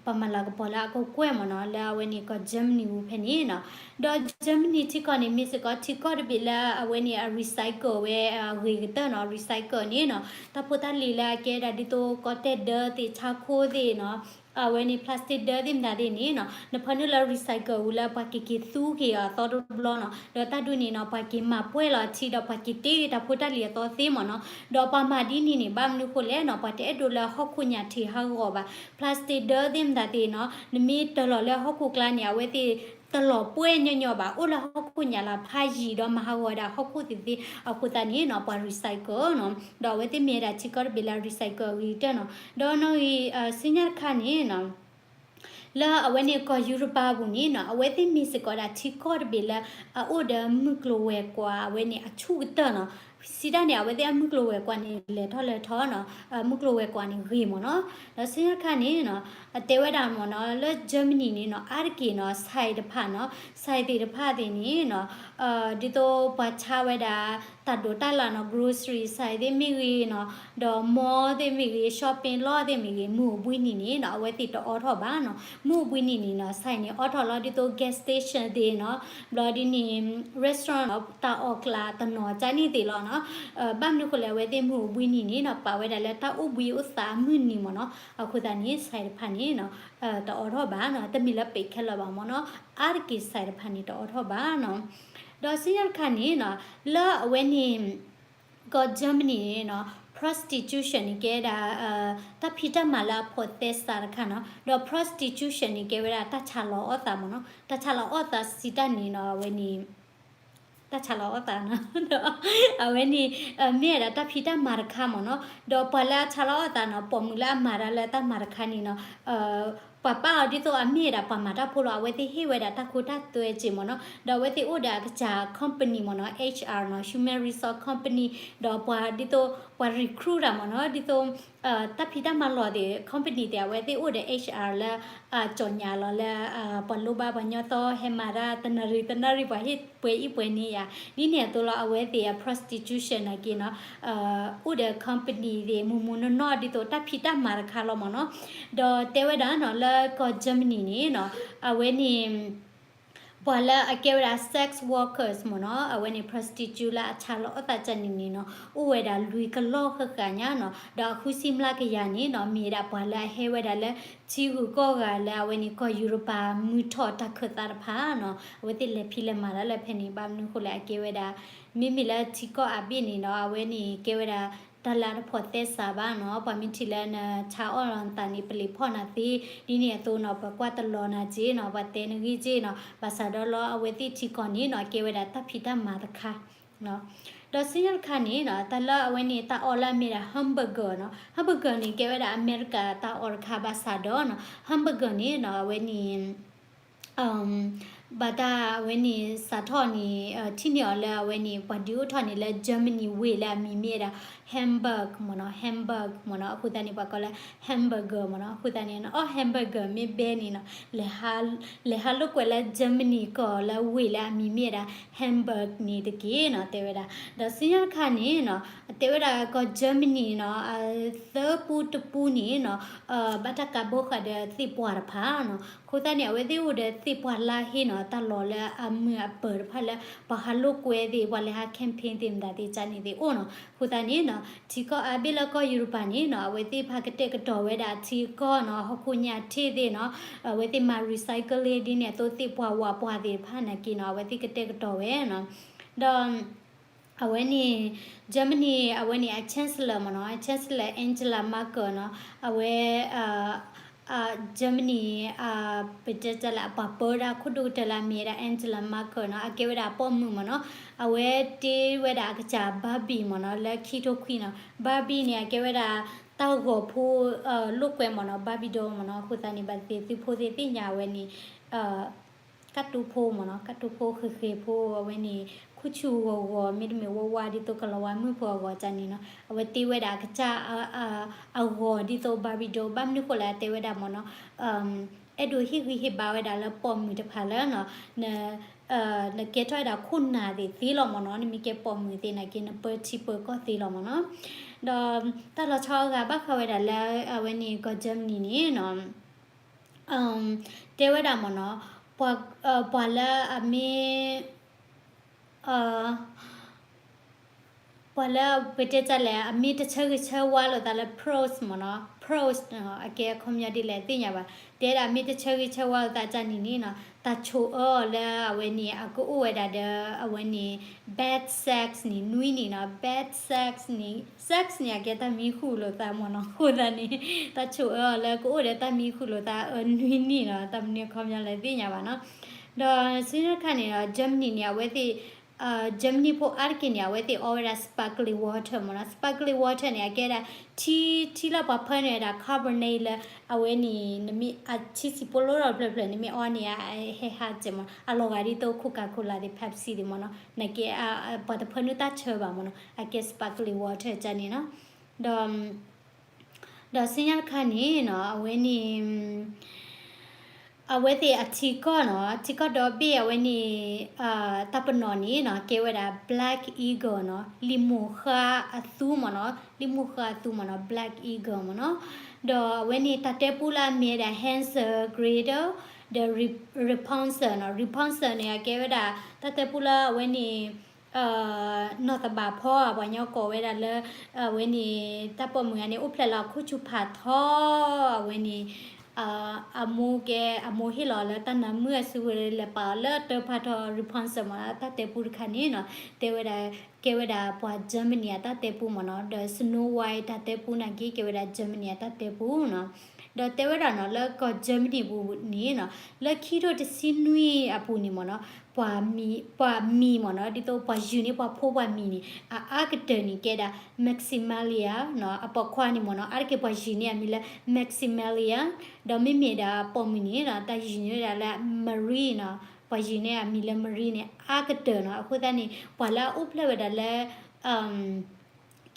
ပှၤမၤလၤကပီၤလၢအကကွဲၢ်မ့ၢ်နီၤ လၢအဝဲန့ၣ်ကီၢ် Germany ပူၤဖဲန့ၣ်နီၤ, ဒီး Germany ထံကီၢ်န့ၣ် မ့ၢ်စ့ၢ်ကီးထံကီၢ်တဘ့ၣ်လၢအဝဲန့ၣ် အ recycle ဝဲအဂ့ၤကတၢၢ်နီၤ, recycle န့ၣ်နီၤ တၢ်ဖိတၢ်လံၤလၢအကဲဒၣ်ဒ်သိး ကီၢ်တဲၣ်ဒၢသ့ၣ် ဆါခိၣ်သ့ၣ်နီၤ အဝဲန့ၣ် plastic ဒၢသ့ၣ်မတၤသ့ၣ်န့ၣ်နီၤ နဖၢနုာ်လၢ recycle ဝံၤလၢပှၤက့ၤက့ၤသူက့ၤအီၤအသီတဘျီနီၤ, ဒီးတၢ်ဒုးန့ၣ်နီၤ ပှၤက့ၤမၤပှဲၢ်လီၤထံဒီးပှၤက့ၤတ့တၢ်ဖိတၢ်လံၤအသီသ့မ့ၢ်နီၤ, ဒီးပှၤမၤဒ်န့ၣ်န့ၣ် ဘၣ်မနုၤဃိလဲၣ်နီၤ ပှၤတအဲၣ်ဒိးလၢဟီၣ်ခိၣ်ညၣ်ထံးဟးဂီၤဘၣ်, plastic ဒၢသ့ၣ်မတၤသ့ၣ်နီၤ နမ့ၢ်တၢ်လီၤလၢဟီၣ်ခိၣ်ကျါန့ၣ် အဝဲသ့ၣ်တလီၤပှဲၢ်ညီညီဘၣ်, အိၣ်လၢဟီၣ်ခိၣ်ညၣ်လၢဖးယံၤဒီးမၤဟးဂီၤဝဲဒၣ်ဟီၣ်ခိၣ်သ့ၣ်သ့ၣ်အဃိသတးန့ၣ်နီၤ ပှၤ recycle နီၤ, ဒီးအဝဲသ့ၣ်မ့ၢ်ဝဲဒၣ်ထံကီၢ်တဘ့ၣ်လၢ recycle အဂ့ၤကတၢၢ်နီၤ, ဒီးနီၣ်ဂံၢ် ဆူညါတခါန့ၣ်နီၤ လၢအဝဲန့ၣ်ကီၢ်ယူရပၤပူၤန့ၣ်နီၤ အဝဲသ့ၣ်မ့ၢ်စ့ၢ်ကီးဒၣ်ထံကီၢ်တဘ့ၣ်လၢ အအိၣ်ဒီးမုၢ်ကျိၤဝဲၤကွာ်အဝဲန့ၣ်အဆူၣ်ကတၢၢ်နီၤ, စံးတၢ်န့ၣ် အဝဲသ့ၣ်အမုၢ်ကျိၤဝဲၤကွာ်န့ၣ် လဲၤထီၣ်လဲၤထီနီၤ, မုၢ်ကျိၤဝဲၤကွာ်န့ၣ်ဂ့ၤမ့ၢ်နီၤ, ဒီးဆူညါတခါန့ၣ်နီၤ အတဲဝဲဒၣ်မ့ၢ်နီၤ လၢ Germany န့ၣ်နီၤ အါတက့ၢ်နီၤ ဆိုင်တဖၣ်နီၤ ဆိုင်သ့ၣ်တဖၣ်သ့ၣ်န့ၣ်နီၤ ဒ်သိးပှၤဆါဝဲဒၣ် တၢ်ဒိးတၢ်လၣ်နီၤ grocery ဆိုင်သ့ၣ်မ့ၢ်ဂ့ၤနီၤ ဒီး mall သ့ၣ်မ့ၢ်ဂ့ၤ shopping mall သ့ၣ်မ့ၢ်ဂ့ၤ မုၢ်အိၣ်ဘှံးနံၤန့ၣ်နီၤ အဝဲသ့ၣ်တအိးထီၣ်ဘၣ်နီၤ, မုၢ်အိၣ်ဘှံးနံၤန့ၣ်နီၤ ဆိုင်န့ၣ်အိးထီၣ်လီၤဒ်သိး gas station သ့ၣ်နီၤ, ဘျီဒ်န့ၣ် restaurant နီၤ တၢ်အီၣ်ကျးတနီၤကန့ၣ်သ့ၣ်လီၤနီၤ, ဘၣ်မနုၤဃိလဲၣ် အဝဲသ့ၣ်မုၢ်အိၣ်ဘှံးနံၤန့ၣ်နီၤ ပာ်ဝဲဒၣ်လၢတၢ်အိၣ်ဘှံးအိၣ်သါအမုၢ်နံၤမ့ၢ်နီၤ, အဃိသတးန့ၣ် ဆိုင်တဖၣ်န့ၣ်နီၤ တအိးထီၣ်ဘၣ်နီၤ, တမ့ၢ်လၢပဲာ်ခဲလၢာ်ဘၣ်မ့ၢ်နီၤ, အါတက့ၢ် ဆိုင်တဖၣ်န့ၣ် တအိးထီၣ်ဘၣ်နီၤ, ဒီးဆူညါတခါန့ၣ်နီၤ လၢအဝဲန့ၣ် ကီၢ် Germany န့ၣ်နီၤ prostitution န့ၣ် ကဲဒၣ် တၢ်ဖံးတၢ်မၤလၢအဖိးသဲစးတခါနီၤ, ဒီး prostitution န့ၣ် ကဲဝဲဒၣ်တၢ်ဆးလီၤအီၣ်သးမ့ၢ်နီၤ, တၢ်ဆးလီၤအီၣ်သးစံးတၢ်န့ၣ်နီၤ အဝဲန့ၣ် တၢ်ဆးလီၤအီၣ်သးနီၤ, ဒီးအဝဲန့ၣ် မ့ၢ်ဝဲဒၣ်တၢ်ဖံးတၢ်မၤတခါမ့ၢ်နီၤ, ဒီးပှၤလၢအဆးလီၤအီၣ်သးနီၤ ပိာ်မုၣ်လၢအမၤတၢ်လၢတၢ်မၤတခါန့ၣ်နီၤ ပှၤပာ်အီၤဒ်သိးအမ့ၢ်ဝဲဒၣ်ပှၤမၤတၢ်ဖိလီၤ, အဝဲသ့ၣ်ဟ့ၣ်ဝဲဒၣ်တၢ်ခိတၢ်သွဲက့ၢ်မ့ၢ်နီၤ, ဒီးအဝဲသ့ၣ်အိၣ်ဒီးအကစၢ် company မ့ၢ်နီၤ, H R နီၤ, human resource company, ဒီးပှၤဒ်သိး ပှၤ recruit တၢ်မ့ၢ်နီၤ, ဒ်သိး တၢ်ဖံးတၢ်မၤလီၢ်သ့ၣ် company သ့ၣ် အဝဲသ့ၣ်အိၣ်ဒီး H R လၢ ကၠီၣ်ညါလီၤလၢ ပှၤလိၣ်ဘၣ်ပှၤညီသီ ဟဲမၤတၢ်တနၣ်ရံၣ်တနၣ်ရံၣ် ပှၤဟ့ၣ်ပှဲၤအံၤပှဲၤန့ၢ်ယၤ, ဒ်န့ၣ်အသိးလီၤ အဝဲသ့ၣ်အ prostitution နာ်က့နီၤ အိၣ်ဒီး company သ့ၣ် မုၢ်မုၢ်နီၢ်နီၢ် ဒ်သိးတၢ်ဖံးတၢ်မၤတခါလီၤမ့ၢ်နီၤ, ဒီးတဲဝဲဒၣ်နီၤ လၢကီၢ် Germany န့ၣ်နီၤ အဝဲန့ၣ် ပှၤလၢအကဲဝဲဒၣ် sex workers မ့ၢ်နီၤ, အဝဲန့ၣ် prostitute လၢအဆါလီၤအီၣ်သးကၢ်န့ၣ်န့ၣ်နီၤ, အိၣ်ဝဲဒၣ်လွံၢ်ကလီၢ်ဃၣ်ဃၣ်ညါနီၤ, ဒီးအဃုဆံမျးကယၤန့ၣ်နီၤ မ့ၢ်ဝဲဒၣ်ပှၤလၢအဟဲဝဲဒၣ်လၢ ထံဂုၤကီၢ်ဂၤလၢအဝဲန့ၣ် ကီၢ်ယူရပၤမုၢ်ထီၣ်တၢ်ခၢၣ်သးတဖၣ်နီၤ, အဝဲသ့ၣ်လဲၤဖံးလဲၤမၤတၢ်လၢဖဲန့ၣ် ဘၣ်မနုၤဃိလဲၣ် အကဲဝဲဒၣ် မ့မ့ၢ်လၢထံကီၢ်အါဘ့ၣ်န့ၣ်နီၤ, အဝဲန့ၣ်ကဲဝဲဒၣ် တၢ်လၢအတဖိးသဲစးဘၣ်နီၤ, ပှၤမ့ၢ်ထံၣ်လၢနဆါအီၣ်လီၤနသးန့ၣ် ပလံၤဖီၣ်နၤသ့, ဒ်န့ၣ်အသိးနီၤ ပကွၢ်တလီၤနၤက့နီၤ, ပှၤတဲနဂ့ၢ်က့နီၤ, ဘၣ်ဆၣ်ဒီးလီၤအဝဲသ့ၣ်ထံကီၢ်န့ၣ်နီၤ ကဲဝဲဒၣ်တၢ်ဖံးတၢ်မၤတခါ ဒီးဆူညါတခါန့ၣ်နီၤ တၢ်လၢအဝဲန့ၣ် တၢ်အီၣ်လၢအမ့ၢ်ဒၣ် hamburger နီၤ, hamburger န့ၣ် ကဲဝဲဒၣ်အမဲရကၤတၢ်အီၣ်တခါဘၣ်ဆၣ်ဒီးနီၤ hamburger န့ၣ်နီၤ အဝဲန့ၣ် ဘၣ်တၢ်အဝဲန့ၣ် စးထီၣ်န့ၣ် ထံၣ်န့ၢ်အီၤလၢအဝဲန့ၣ် ပှၤဒုးအိၣ်ထီၣ်န့ၣ်လၢ Germany ဝ့ၢ်လၢအမံၤမ့ၢ်ဝဲဒၣ် Hamburg မ့ၢ်နီၤ, Hamburg မ့ၢ်နီၤ, အဃိသတးန့ၣ် ပှၤကိးလၢ hamburger မ့ၢ်နီၤ, အဃိသတးန့ၣ် နအီၣ် hamburger မ့ၢ်ဘဲန့ၣ်နီၤ လဲၤဟးလိာ်ကွဲလၢ Germany ကီၢ်လၢဝ့ၢ်လၢအမံၤမ့ၢ်ဝဲဒၣ် Hamburg န့ၣ်တက့ၢ်နီၤ တဲဝဲဒၣ်, ဒီးဆူညါတခါန့ၣ်နီၤ တဲဝဲဒၣ်ကီၢ် Germany နီၤ သၢပူတပူန့ၣ်နီၤ ဘၣ်တၢ်ကးဘီဃာ်ဒီးသ့ၣ်ပှၢ်တဖၣ်နီၤ, အဃိသတးန့ၣ် အဝဲသ့ၣ်အိၣ်ဒီးသ့ၣ်ပှၢ်လါဟ့နီၤ တၢ်လီၢ်လၢအမုာ်အပၢၤတဖၣ်လၢ ပှၤဟးလိာ်ကွဲသ့ၣ် ပှၤလဲၤဟး campaign သ့ၣ်မတၤသ့ၣ်ကန့ၣ်သ့ၣ်အိၣ်နီၤ, အဃိသတးန့ၣ်နီၤ ထံကီၢ်အါဘ့ၣ်လၢကီၢ်ယူရပၤန့ၣ်နီၤ အဝဲသ့ၣ်တဖၣ်ကတဲာ်ကတီၤဝဲဒၣ်ထံကီၢ်နီၤ ဟီၣ်ခိၣ်ညၣ်ထ့ၣ်သ့ၣ်နီၤ အဝဲသ့ၣ်မၤ recycling ဒ်န့ၣ်အသိးသ့ၣ်ပှၢ်ဝးပှၢ်သ့ၣ်တဖၣ်နာ်က့နီၤ အဝဲသ့ၣ်ကတဲာ်ကတီၤဝဲနီၤ, ဒီး အဝဲန့ၣ် Germany အဝဲန့ၣ် အ chancellor မ့ၢ်နီၤ, chancellor Angela Merkel နီၤ, အဝဲ Germany ပတဲတၢ်လၢအပှၤပၢတၢ်ခိၣ်ဒိၣ်ကတၢၢ်လၢအမ့ၢ်ဝဲဒၣ် Angela Merkel နီၤ အကဲဝဲဒၣ်ပိာ်မုၣ်မ့ၢ်နီၤ, အဝဲတ့ဝဲဒၣ်အကစၢ် Barbie မ့ၢ်နီၤ လၢခံထိခွံနီၤ, Barbie န့ၣ် အကဲဝဲဒၣ်တၢ်ဂီၤဖိ လိာ်ကွဲမ့ၢ်နီၤ Barbie doll မ့ၢ်နီၤ, အဃိသတးန့ၣ် ဘၣ်သ့ၣ်သ့ၣ်သုဖိသ့ၣ်သ့ၣ်ညါအဝဲန့ၣ် ကၢ်တူဖိမ့ၢ်နီၤ, ကၢ်တူဖိဃဲၤဃဲၤဖိအဝဲန့ၣ် ခူၣ်ဆူၣ်ဂီၤဂီၤ မ့တမ့ၢ်ဝါဝါဒ်သိးကလီၤဝါမုၣ်ဖိအဂီၤန့ၣ်နီၤ, အဝဲတ့ဝဲဒၣ်အကစၢ် အဂီၤဒ်သိး Barbie doll ဘၣ်မနုၤဃိလဲၣ် အတဲဝဲဒၣ်မ့ၢ်နီၤ, အဲၣ်ဒိးဟ့ၣ်ဂံၢ်ဟ့ၣ်ဘါဝဲဒၣ်လၢပိာ်မုၣ်တဖၣ်လၢ နကဲထီၣ်ဝဲဒၣ်ခိၣ်နၢ်သ့ၣ်သ့လီၤမ့ၢ်နီၤ, နမ့ၢ်ကဲပိာ်မုၣ်သ့ၣ်နာ်က့ နပၢထံပၢကီၢ်သ့လီၤမ့ၢ်နီၤ, ဒီးတၢ်လီၤဆီအဂၤဘၣ်ဃးဝဲဒၣ်လၢ အဝဲန့ၣ်ကီၢ် Germany န့ၣ်နီၤ တဲဝဲဒၣ်မ့ၢ်နီၤ, ပှၤလၢအမ့ၢ် ပှၤလၢပတဲတၢ်လဲၣ် အမ့ၢ်တဆၢဂ့ၤဆၢဝါလိာ်သးလၢ Prost မ့ၢ်နီၤ, Prost အကဲအခီပညီဒ်လဲၣ်သ့ၣ်ညါဘၣ်, တဲဒၣ်မ့ၢ်တဆၢဂ့ၤဆၢဝါလိာ်သးတၢ်န့ၣ်န့ၣ်နီၤ, တၢ်ဆိၣ်အၢအီၤလၢအဝဲန့ၣ် အကအိၣ်ဝဲဒၣ်ဒီး အဝဲန့ၣ် bad sex န့ၣ် နွံနံၣ်နီၤ, bad sex န့ၣ် sex န့ၣ် အကဲတၢ်မံဃုာ်လိာ်သးမ့ၢ်နီၤ, အဃိသတးန့ၣ် တၢ်ဆိၣ်အၢအီၤလၢကအိၣ်ဒီးတၢ်မံဃုာ်လိာ်သးအၢနွံနံၣ်နီၤ, တၢ်မနုၤအခီပညီလဲၣ်သ့ၣ်ညါဘၣ်နီၤ, ဒီးဆူညါတခါန့ၣ်ဒီး Germany န့ၣ် အဝဲသ့ၣ် Germany ဖိအါတက့ၢ်န့ၣ် အဝဲသ့ၣ်အီဝဲဒၣ် sparkling water မ့ၢ်နီၤ, sparkling water န့ၣ် အကဲဒၣ် ထံ ထံလၢပှၤဖၢနုာ်ဝဲဒၣ် carbonate လၢ အဝဲန့ၣ် နမ့ၢ်အထံစံၣ်ဖိလိထီၣ်တဖျၢၣ်ဖျၢၣ် နမ့ၢ်အီန့ၣ် အဟဲဟးစဲးမ့ၢ်နီၤ, အလီၤဂာ်ဒ်သိး Coca-Cola သ့ၣ် Pepsi သ့ၣ်မ့ၢ်နီၤ, နာ်က့ ပှၤတဖၢနုာ်တၢ်ဆၢဘၣ်မ့ၢ်နီၤ, အကဲ sparkling water ကန့ၣ်နီၤ, ဒီး ဒီးဆူညါတခါန့ၣ်နီၤ အဝဲန့ၣ် အဝဲသ့ၣ်အထံကီၢ်နီၤ ထံကီၢ်ဒီဘ့ၣ်အဝဲန့ၣ် တၢ်ပနီၣ်န့ၣ်နီၤ ကဲဝဲဒၣ် Black Eagle နီၤ လံာ်မိၢ်ဃါအသူမ့ၢ်နီၤ, လံာ်မိၢ်ဃါအသူမ့ၢ်နီၤ Black Eagle မ့ၢ်နီၤ, ဒီးအဝဲန့ၣ် တၢ်တဲပူလၢအမ့ၢ်ဝဲဒၣ် Hansel Gretel ဒီး Rapunzel နီၤ, Rapunzel န့ၣ် အကဲဝဲဒၣ် တၢ်တဲပူလၢအဝဲန့ၣ် နီၢ်သဘၣ်ဖီ ပှၤကညီကိးဝဲဒၣ်လၢ အဝဲန့ၣ် တၢ်ပိာ်မုၣ်ဂၤန့ၣ် အိၣ်ဖျဲၣ်လီၤအခိၣ်ဆူၣ်ဖးထီ အဝဲန့ၣ် အမိၢ်ကဲ အမိၢ်ဟ့ၣ်လီၤလၢတၢ်နါမုၣ်အစုဝဲ လဲၤပာ်အီၤလၢတၢ်ဖးထီ Rapunzel မ့ၢ်နီၤ, တၢ်တဲပူတခါန့ၣ်နီၤ တဲဝဲဒၣ် ကဲဝဲဒၣ်ပှၤ Germany အတၢ်တဲပူမ့ၢ်နီၤ, ဒီး Snow White တၢ်တဲပူနာ်က့ ကဲဝဲဒၣ် Germany အတၢ်တဲပူနီၤ. ဒီးတဲဝဲဒၣ်နီၤ လၢကီၢ် Germany ပူၤန့ၣ်နီၤ လၢခံထိတဆံနွံအပူၤန့ၣ်မ့ၢ်နီၤ ပှၤမံၤ ပှၤမံၤမ့ၢ်နီၤ ဒ်သိးပှၤယုၢ်န့ၢ်ပှၤဖိပှၤမံၤန့ၣ် အအါကတၢၢ်န့ၣ်ကဲဒၣ် Maximilian နီၤ, အပိာ်ခွါန့ၣ်မ့ၢ်နီၤ အါတက့ၢ်ပှၤယုၢ်န့ၢ်အမံၤလၢ Maximilian, ဒီးမ့မ့ၢ်ဒၣ်ပိာ်မုၣ်န့ၣ်နီၤ တၢ်ယုၢ်န့ၢ်ဝဲဒၣ်လၢ Marie နီၤ, ပှၤယုၢ်န့ၢ်အမံၤလၢ Marie န့ၣ် အါကတၢၢ်နီၤ. အဃိသတးန့ၣ် ပှၤလၢအအိၣ်ဖျဲၣ်ဝဲဒၣ်လၢ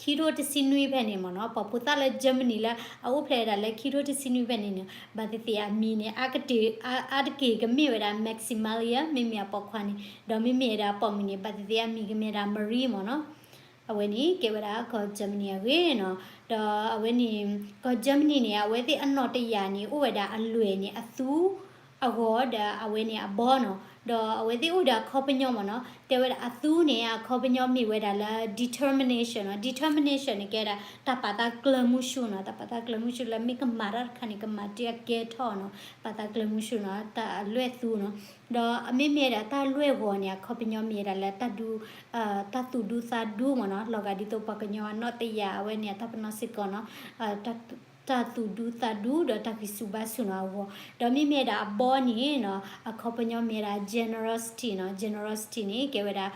ခံထိတဆံနွံဖဲန့ၣ်မ့ၢ်နီၤ, ပှၤဖိသၣ်လၢ Germany လၢအအိၣ်ဖျဲၣ်ဝဲဒၣ်လၢခံထိတဆံနွံဖဲန့ၣ်န့ၣ် ဘၣ်သ့ၣ်သ့ၣ်အမံၤန့ၣ် အါတက့ၢ်ကမ့ၢ်ဝဲဒၣ် Maximilian မ့မ့ၢ်အပိာ်ခွါန့ၣ်, ဒီးမ့မ့ၢ်ဝဲဒၣ်ပိာ်မုၣ်န့ၣ် ဘၣ်သ့ၣ်သ့ၣ်အမံၤကမ့ၢ်ဝဲဒၣ် Marie မ့ၢ်နီၤ. အဝဲန့ၣ်ကဲဝဲဒၣ်ကီၢ် Germany အဂ့ၢ်နီၤ. ဒီးအဝဲန့ၣ် ကီၢ် Germany န့ၣ် အဝဲသ့ၣ်အနီၣ်တယၢ်န့ၣ် အိၣ်ဝဲဒၣ်အလွဲၢ်န့ၣ် အသူ အဂီၤဒီးအဝဲန့ၣ်အဘီနီၤ. ဒီးအဝဲသ့ၣ်အိၣ်ဒီးအခီပညီမ့ၢ်နီၤ, တဲဝဲဒၣ်အသူန့ၣ် အခီပညီမ့ၢ်ဝဲဒၣ်လၢ determination နီၤ. Determination န့ၣ် ကဲဒၣ်တၢ်ပာ်သးကျၢၤမုဆူနီၤ, တၢ်ပာ်သးကျၢၤမုဆူလၢမ့ၢ်ကမၤတၢ်တခါန့ၣ် ကမၤတုၤအကဲထီၣ်နီၤ, ပာ်သးကျၢၤမုဆူနီၤ, တၢ်အလွဲၢ်သူနီၤ. ဒီးအမ့မ့ၢ်ဒၣ်တၢ်လွဲၢ်ဂီၤန့ၣ် အခီပညီမ့ၢ်ဝဲဒၣ်လၢတၢ်ဒူ တၢ်သူၣ်ဒူသးဒူမ့ၢ်နီၤ, လီၤဂာ်ဒ်သိးပှၤကညီအနီၢ်တယၢ် အဝဲန့ၣ် အတၢ်ပနီၣ်စ့ၢ်ကီးနီၤ, တၢ်သူၣ်ဒူသးဒူ ဒီးတၢ်ဂံၢ်ဆူၣ်ဘါဆူၣ်နီၤအဂီၢ်. ဒီးမ့မ့ၢ်ဒၣ်အဘီန့ၣ်နီၤ, အခီပညီမ့ၢ်ဝဲဒၣ် generosity နီၤ. Generosity န့ၣ် ကဲဝဲဒၣ်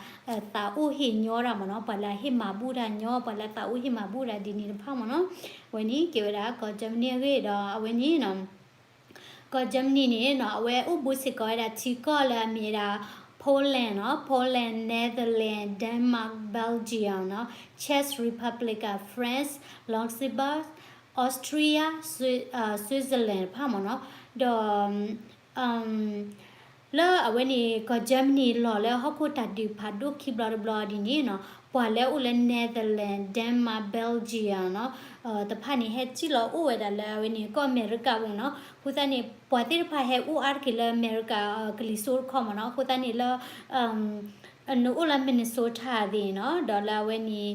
သးအိၣ်ဟ့ၣ်ညီတၢ်မ့ၢ်နီၤ, ပှၤလၢအဟ့ၣ်မၤဘူၣ်တၢ်ညီ, ပှၤလၢသးအိၣ်ဟ့ၣ်မၤဘူၣ်တၢ်ဒ်န့ၣ်တဖၣ်မ့ၢ်နီၤ. အဝဲန့ၣ် ကဲဝဲဒၣ်ကီၢ် Germany အဂ့ၢ်ဒီး အဝဲန့ၣ်နီၤ ကီၢ် Germany န့ၣ်နီၤ, အဝဲအိၣ်ဘူးစ့ၢ်ကီးဝဲဒၣ်ထံကီၢ်လၢအမ့ၢ်ဝဲဒၣ် Poland နီၤ, Poland, Netherlands, Denmark, Belgium နီၤ, Czech Republic, France, Luxembourg, Austria, Swi- Switzerland တဖၣ်မ့ၢ်နီၤ. ဒီး လၢအဝဲန့ၣ် ကီၢ် Germany လီၤလၢဟီၣ်ခိၣ်တၢ်ဒုးဖးဒိၣ်ခံဘျီတဘျီဒ်န့ၣ်နီၤ, ပှၤလၢအအိၣ်လၢ Netherlands, Denmark, Belgium နီၤ, တဖၣ်န့ၣ် ဟဲစံၣ်လီၤအိၣ်ဝဲဒၣ်လၢအဝဲန့ၣ် ကီၢ်အမဲရကၤပူၤနီၤ. အဃိသတးန့ၣ် ပှၤသ့ၣ်တဖၣ်ဟဲအိၣ်အါတက့ၢ်လၢအမဲရကၤ ကလံၤစိးတခီမ့ၢ်နီၤ. အဃိသတးန့ၣ်လၢ နအိၣ်လၢ Minnesota သ့ၣ်နီၤ, ဒီးလၢအဝဲန့ၣ်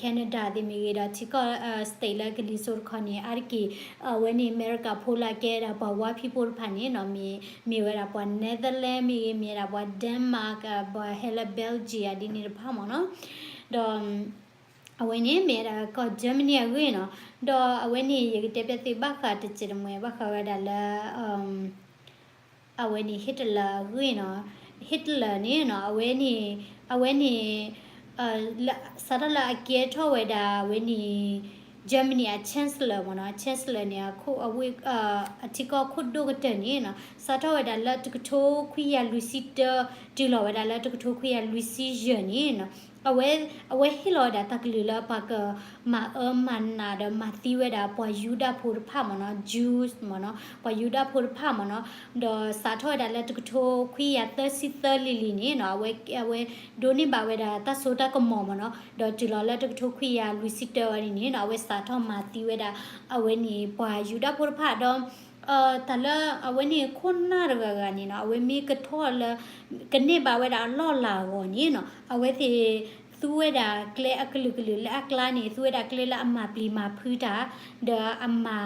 Canada သ့ၣ်မ့ၢ်ဂ့ၤ, ဒီးထံကီၢ် state လၢကလံၤစိးတခီန့ၣ် အါတက့ၢ် အဝဲန့ၣ် အမဲရကၤဖိလၢအကဲဒၣ်ပှၤဝါဖံးဖိတဖၣ်န့ၣ်နီၤ, မ့ၢ် မ့ၢ်ဝဲဒၣ်ပှၤ Netherlands မ့ၢ်ဂ့ၤ, မ့ၢ်ဝဲဒၣ်ပှၤ Denmark, ပှၤဟဲလၢ Belgium ဒ်န့ၣ်တဖၣ်မ့ၢ်နီၤ. ဒီး အဝဲန့ၣ်မ့ၢ်ဝဲဒၣ်ကီၢ် Germany အဂ့ၢ်နီၤ. ဒီးအဝဲန့ၣ် ယကတဲပျးသုဘၣ်ဃးတစဲးတမှဲၤ ဘၣ်ဃးဝဲဒၣ်လၢ အဝဲန့ၣ် Hitler အဂ့ၢ်နီၤ. Hitler န့ၣ်နီၤ, အဝဲန့ၣ် အဝဲန့ၣ် စးထီၣ်လၢအကဲထီၣ်ဝဲဒၣ်အဝဲန့ၣ် Germany အ Chancellor မ့ၢ်နီၤ, Chancellor န့ၣ် အဝဲ အထံကီၢ်ခိၣ်ဒိၣ်ကတၢၢ်န့ၣ်နီၤ, စးထီၣ်ဝဲဒၣ်လၢတကထိခွံကယၤလွံၢ်ဆံတၢ တုၤလီၤဝဲဒၣ်လၢတကထိခွံကယၤလွံၢ်ဆံယဲၢ်န့ၣ်နီၤ, အဝဲ အဝဲဟ့ၣ်လီၤဝဲဒၣ်တၢ်ကလုၢ်လၢပှၤကမၤအၢမၤနးဒီးမၤသံဝဲဒၣ်ပှၤယူဒၤဖိတဖၣ်မ့ၢ်နီၤ, Jews မ့ၢ်နီၤ, ပှၤယူဒၤဖိတဖၣ်မ့ၢ်နီၤ. ဒီးစးထီၣ်ဝဲဒၣ်လၢတကထိခွံကယၤသၢဆံသၢလံၤလံၤန့ၣ်နီၤ, အဝဲ အဝဲဒိးန့ၢ်ဘၣ်ဝဲဒၣ်တၢ်စိတၢ်ကမီၤမ့ၢ်နီၤ, ဒီးတုၤလီၤလၢတကထိခွံကယၤလွံၢ်ဆံတၢဝဲန့ၣ်နီၤ, အဝဲစးထီၣ်မၤသံဝဲဒၣ် အဝဲန့ၣ်ပှၤယူဒၤဖိတဖၣ်ဒီး တၢ်လၢအဝဲန့ၣ်ခိၣ်နၢ်တဂၤဂၤန့ၣ်နီၤ, အဝဲမ့ၢ်ကထီၣ်လၢ ကန့ၢ်ဘၣ်ဝဲဒၣ်အလီၢ်လၤအဂီၢ်န့ၣ်နီၤ, အဝဲသ့ၣ်သူဝဲဒၣ်ကျဲအကလုာ်ကလုာ်လၢအကျါန့ၣ် သူဝဲဒၣ်ကျဲလၢအမၤပျံၤမၤဖုးတၢ် ဒီးအမၤ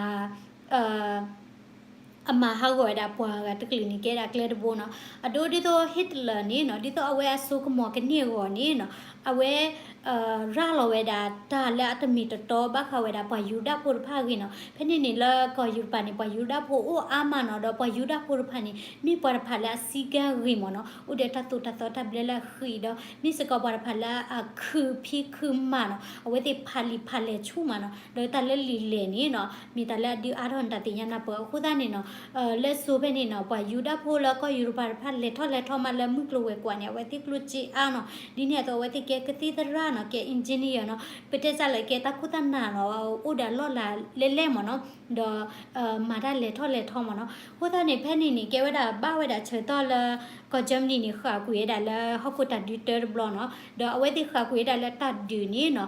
အမၤဟးဂီၤဝဲဒၣ်ပှၤဂၤတကလုာ်န့ၣ် ကဲဒၣ်ကျဲတဘိနီၤ. အဒိဒ်သိး Hitler န့ၣ်နီၤ, ဒ်သိးအဝဲအစိကမီၤကန့ၢ်အဂီၢ်န့ၣ်နီၤ, အဝဲ ရၤလီၤဝဲဒၣ်တၢ်လၢအတမ့ၢ်တတီဘၣ်ဃးဝဲဒၣ်ပှၤယူဒၤဖိတဖၣ်အဂ့ၢ်နီၤ. ဖဲန့ၣ်န့ၣ်လၢကီၢ်ယူရပၤန့ၣ် ပှၤယူဒၤဖိအိၣ်အါမးနီၤ, ဒီးပှၤယူဒၤဖိတဖၣ်န့ၣ် မ့ၢ်ပှၤတဖၣ်လၢအစံးကါဂ့ၤမ့ၢ်နီၤ, အိၣ်ဒီးတၢ်သိၣ်တၢ်သီတၢ်ဘျၢလၢအဃံးဒီး မ့ၢ်စ့ၢ်ကီးပှၤတဖၣ်လၢအခုးဖံးခုးမၤနီၤ, အဝဲသ့ၣ်ဖးလံာ်ဖးလဲၢ်ဆူၣ်မးနီၤ, ဒီးတၢ်လၢလံာ်လဲၢ်န့ၣ်နီၤ မ့ၢ်တၢ်လၢအဒုးအါထီၣ်န့ၣ် တၢ်သ့ၣ်ညါနၢ်ပၢၢ်အဃိသတးန့ၣ်နီၤ, လၢစိၤဖဲန့ၣ်နီၤ ပှၤယူဒၤဖိလၢကီၢ်ယူရပၤတဖၣ်လဲၤထီၣ်လဲၤထီမးလၢမုၢ်ကျိၤဝဲၤကွာ်န့ၣ် အဝဲသ့ၣ်ကျိၣ်စ့အါနီၤ, ဒ်န့ၣ်အသိးအဝဲသ့ၣ်ကဲကသံၣ်သရၣ်နီၤ, ကဲ engineer နီၤ, ပတဲစၢ်လၢကဲတၢ်ခိၣ်တၢ်နၢ်နီၤ, အိၣ်ဒီးလီၢ်လၤလဲၣ်လဲၣ်မ့ၢ်နီၤ, ဒီး မၤတၢ်လဲၤထီၣ်လဲၤထီမ့ၢ်နီၤ. အဃိသတးန့ၣ် ဖဲန့ၣ်န့ၣ် ကဲဝဲဒၣ်ဘၣ်ဝဲဒၣ်ဆၢကတီၢ်လၢ ကီၢ် Germany န့ၣ် ဃၣ်ကွံာ်ဝဲဒၣ်လၢဟီၣ်ခိၣ်တၢ်ဒုးတၢတဘျီနီၤ, ဒီးအဝဲသ့ၣ်ဃၣ်ကွံာ်ဝဲဒၣ်လၢတၢ်ဒုးန့ၣ်နီၤ,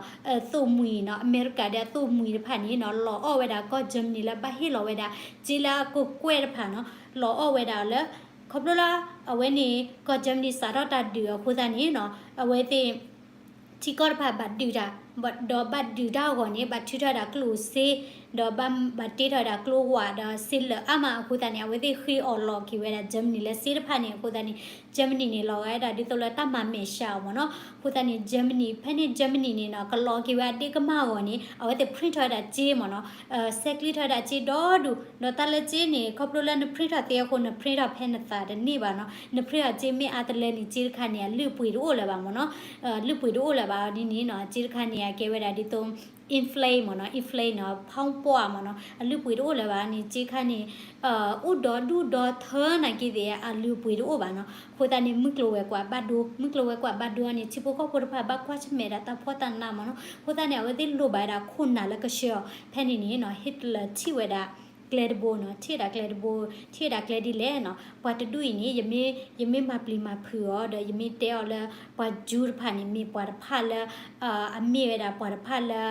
သိၣ်မှံၤနီၤ, အမဲရကၤဒီးအသိၣ်မှံၤတဖၣ်န့ၣ်နီၤ လီၤအီၣ်ဝဲဒၣ်ကီၢ် Germany လၢဘၣ်ဟ့ၣ်လီၤဝဲဒၣ် စ့လၢအကကွဲၢ်တဖၣ်နီၤ, လီၤအီၣ်ဝဲဒၣ်လၢ ခီဖျိလၢ အဝဲန့ၣ် ကီၢ် Germany စးထီၣ်တၢ်ဒုးအဃိသတးန့ၣ်နီၤ, အဝဲသ့ၣ် ထံကီၢ်တဖၣ်ဘၣ်ဒုးတၢ်, ဒီးဘၣ်ဒုးတၢ်အဂီၢ်န့ၣ် ဘၣ်ထုးထီၣ်ဝဲဒၣ်ကျိၣ်စ့, ဒီးဘၣ် ဘၣ်တ့ထီၣ်ဝဲဒၣ်ကျိဝး ဒီးစ့လၢာ်အါမးအဃိသတးန့ၣ် အဝဲသ့ၣ်ဃ့အီၣ်လီၤက့ၤဝဲဒၣ် Germany လၢစ့တဖၣ်န့ၣ်အဃိသတးန့ၣ် Germany န့ၣ် လီၤဂာ်ဝဲဒၣ်ဒ်သိးလၢတၢ်မၤမဲာ်ဆှးအီၤမ့ၢ်နီၤ. အဃိသတးန့ၣ် Germany ဖဲန့ၣ် Germany န့ၣ်နီၤ ကလီၤက့ၤဝဲအဒ့ကမၢ်အဂီၢ်န့ၣ် အဝဲသ့ၣ် print ထီၣ်ဝဲဒၣ်စ့မ့ၢ်နီၤ, ဆဲးကျံးထီၣ်ဝဲဒၣ်စ့ဒီဒူၣ်, ဒီးတၢ်လၢစ့န့ၣ် ခီဖျိလၢန print ထီၣ်သ့အဃိ န print ထီၣ်ဖဲနသးတန့ၢ်ဘၣ်နီၤ. န print ထီၣ်စ့မ့ၢ်အါတလၢန့ၣ် စ့တခါန့ၣ် အလုၢ်အပှ့ၤတအိၣ်လၢၤဘၣ်မ့ၢ်နီၤ, လုၢ်ပှ့ၤတအိၣ်လၢၤဘၣ်ဒ်န့ၣ်နီၤ. စ့တခါန့ၣ် အကဲဝဲဒၣ်ဒ်သိး inflate မ့ၢ်နီၤ, inflate နီၤ, ဖီပှၢ်မ့ၢ်နီၤ, အလုၢ်ပှ့ၤတအိၣ်လၢၤဘၣ်န့ၣ် စ့တခါန့ၣ် အိၣ်ဒီဒူၣ်ဒီထၢနာ်က့သ့ၣ် အလုၢ်အပှ့ၤတအိၣ်ဘၣ်နီၤ. အဃိသတးန့ၣ် မုၢ်ကျိၤဝဲၤကွာ်ဘၣ်ဒိ, မုၢ်ကျိၤဝဲၤကွာ်ဘၣ်ဒိန့ၣ် ထံဖိကီၢ်ဖိတဖၣ်ဘၣ်ကွၢ်ဆၢၣ်မဲာ်ဒၣ်တၢ်ဖှီၣ်တၢ်နးမ့ၢ်နီၤ. အဃိသတးန့ၣ် အဝဲသ့ၣ်လိၣ်ဘၣ်ဝဲဒၣ်ခိၣ်နၢ်လၢကဆှၢအီၤ. ဖဲန့ၣ်န့ၣ်နီၤ Hitler ထံၣ်ဝဲဒၣ်ကျဲတဘိနီၤ, ထံၣ်ဝဲဒၣ်ကျဲတဘိ, ထံၣ်ဝဲဒၣ်ကျဲဒ်လဲၣ်နီၤ, ပှၤတဒူၣ်အံၤန့ၣ် ယမ့ၢ် ယမ့ၢ်မၤပျံၤမၤဖုးအီၤ ဒီးယမ့ၢ်တဲအီၤလၢ ပှၤ Jew တဖၣ်န့ၣ် မ့ၢ်ပှၤတဖၣ်လၢ အမ့ၢ်ဝဲဒၣ်ပှၤတဖၣ်လၢ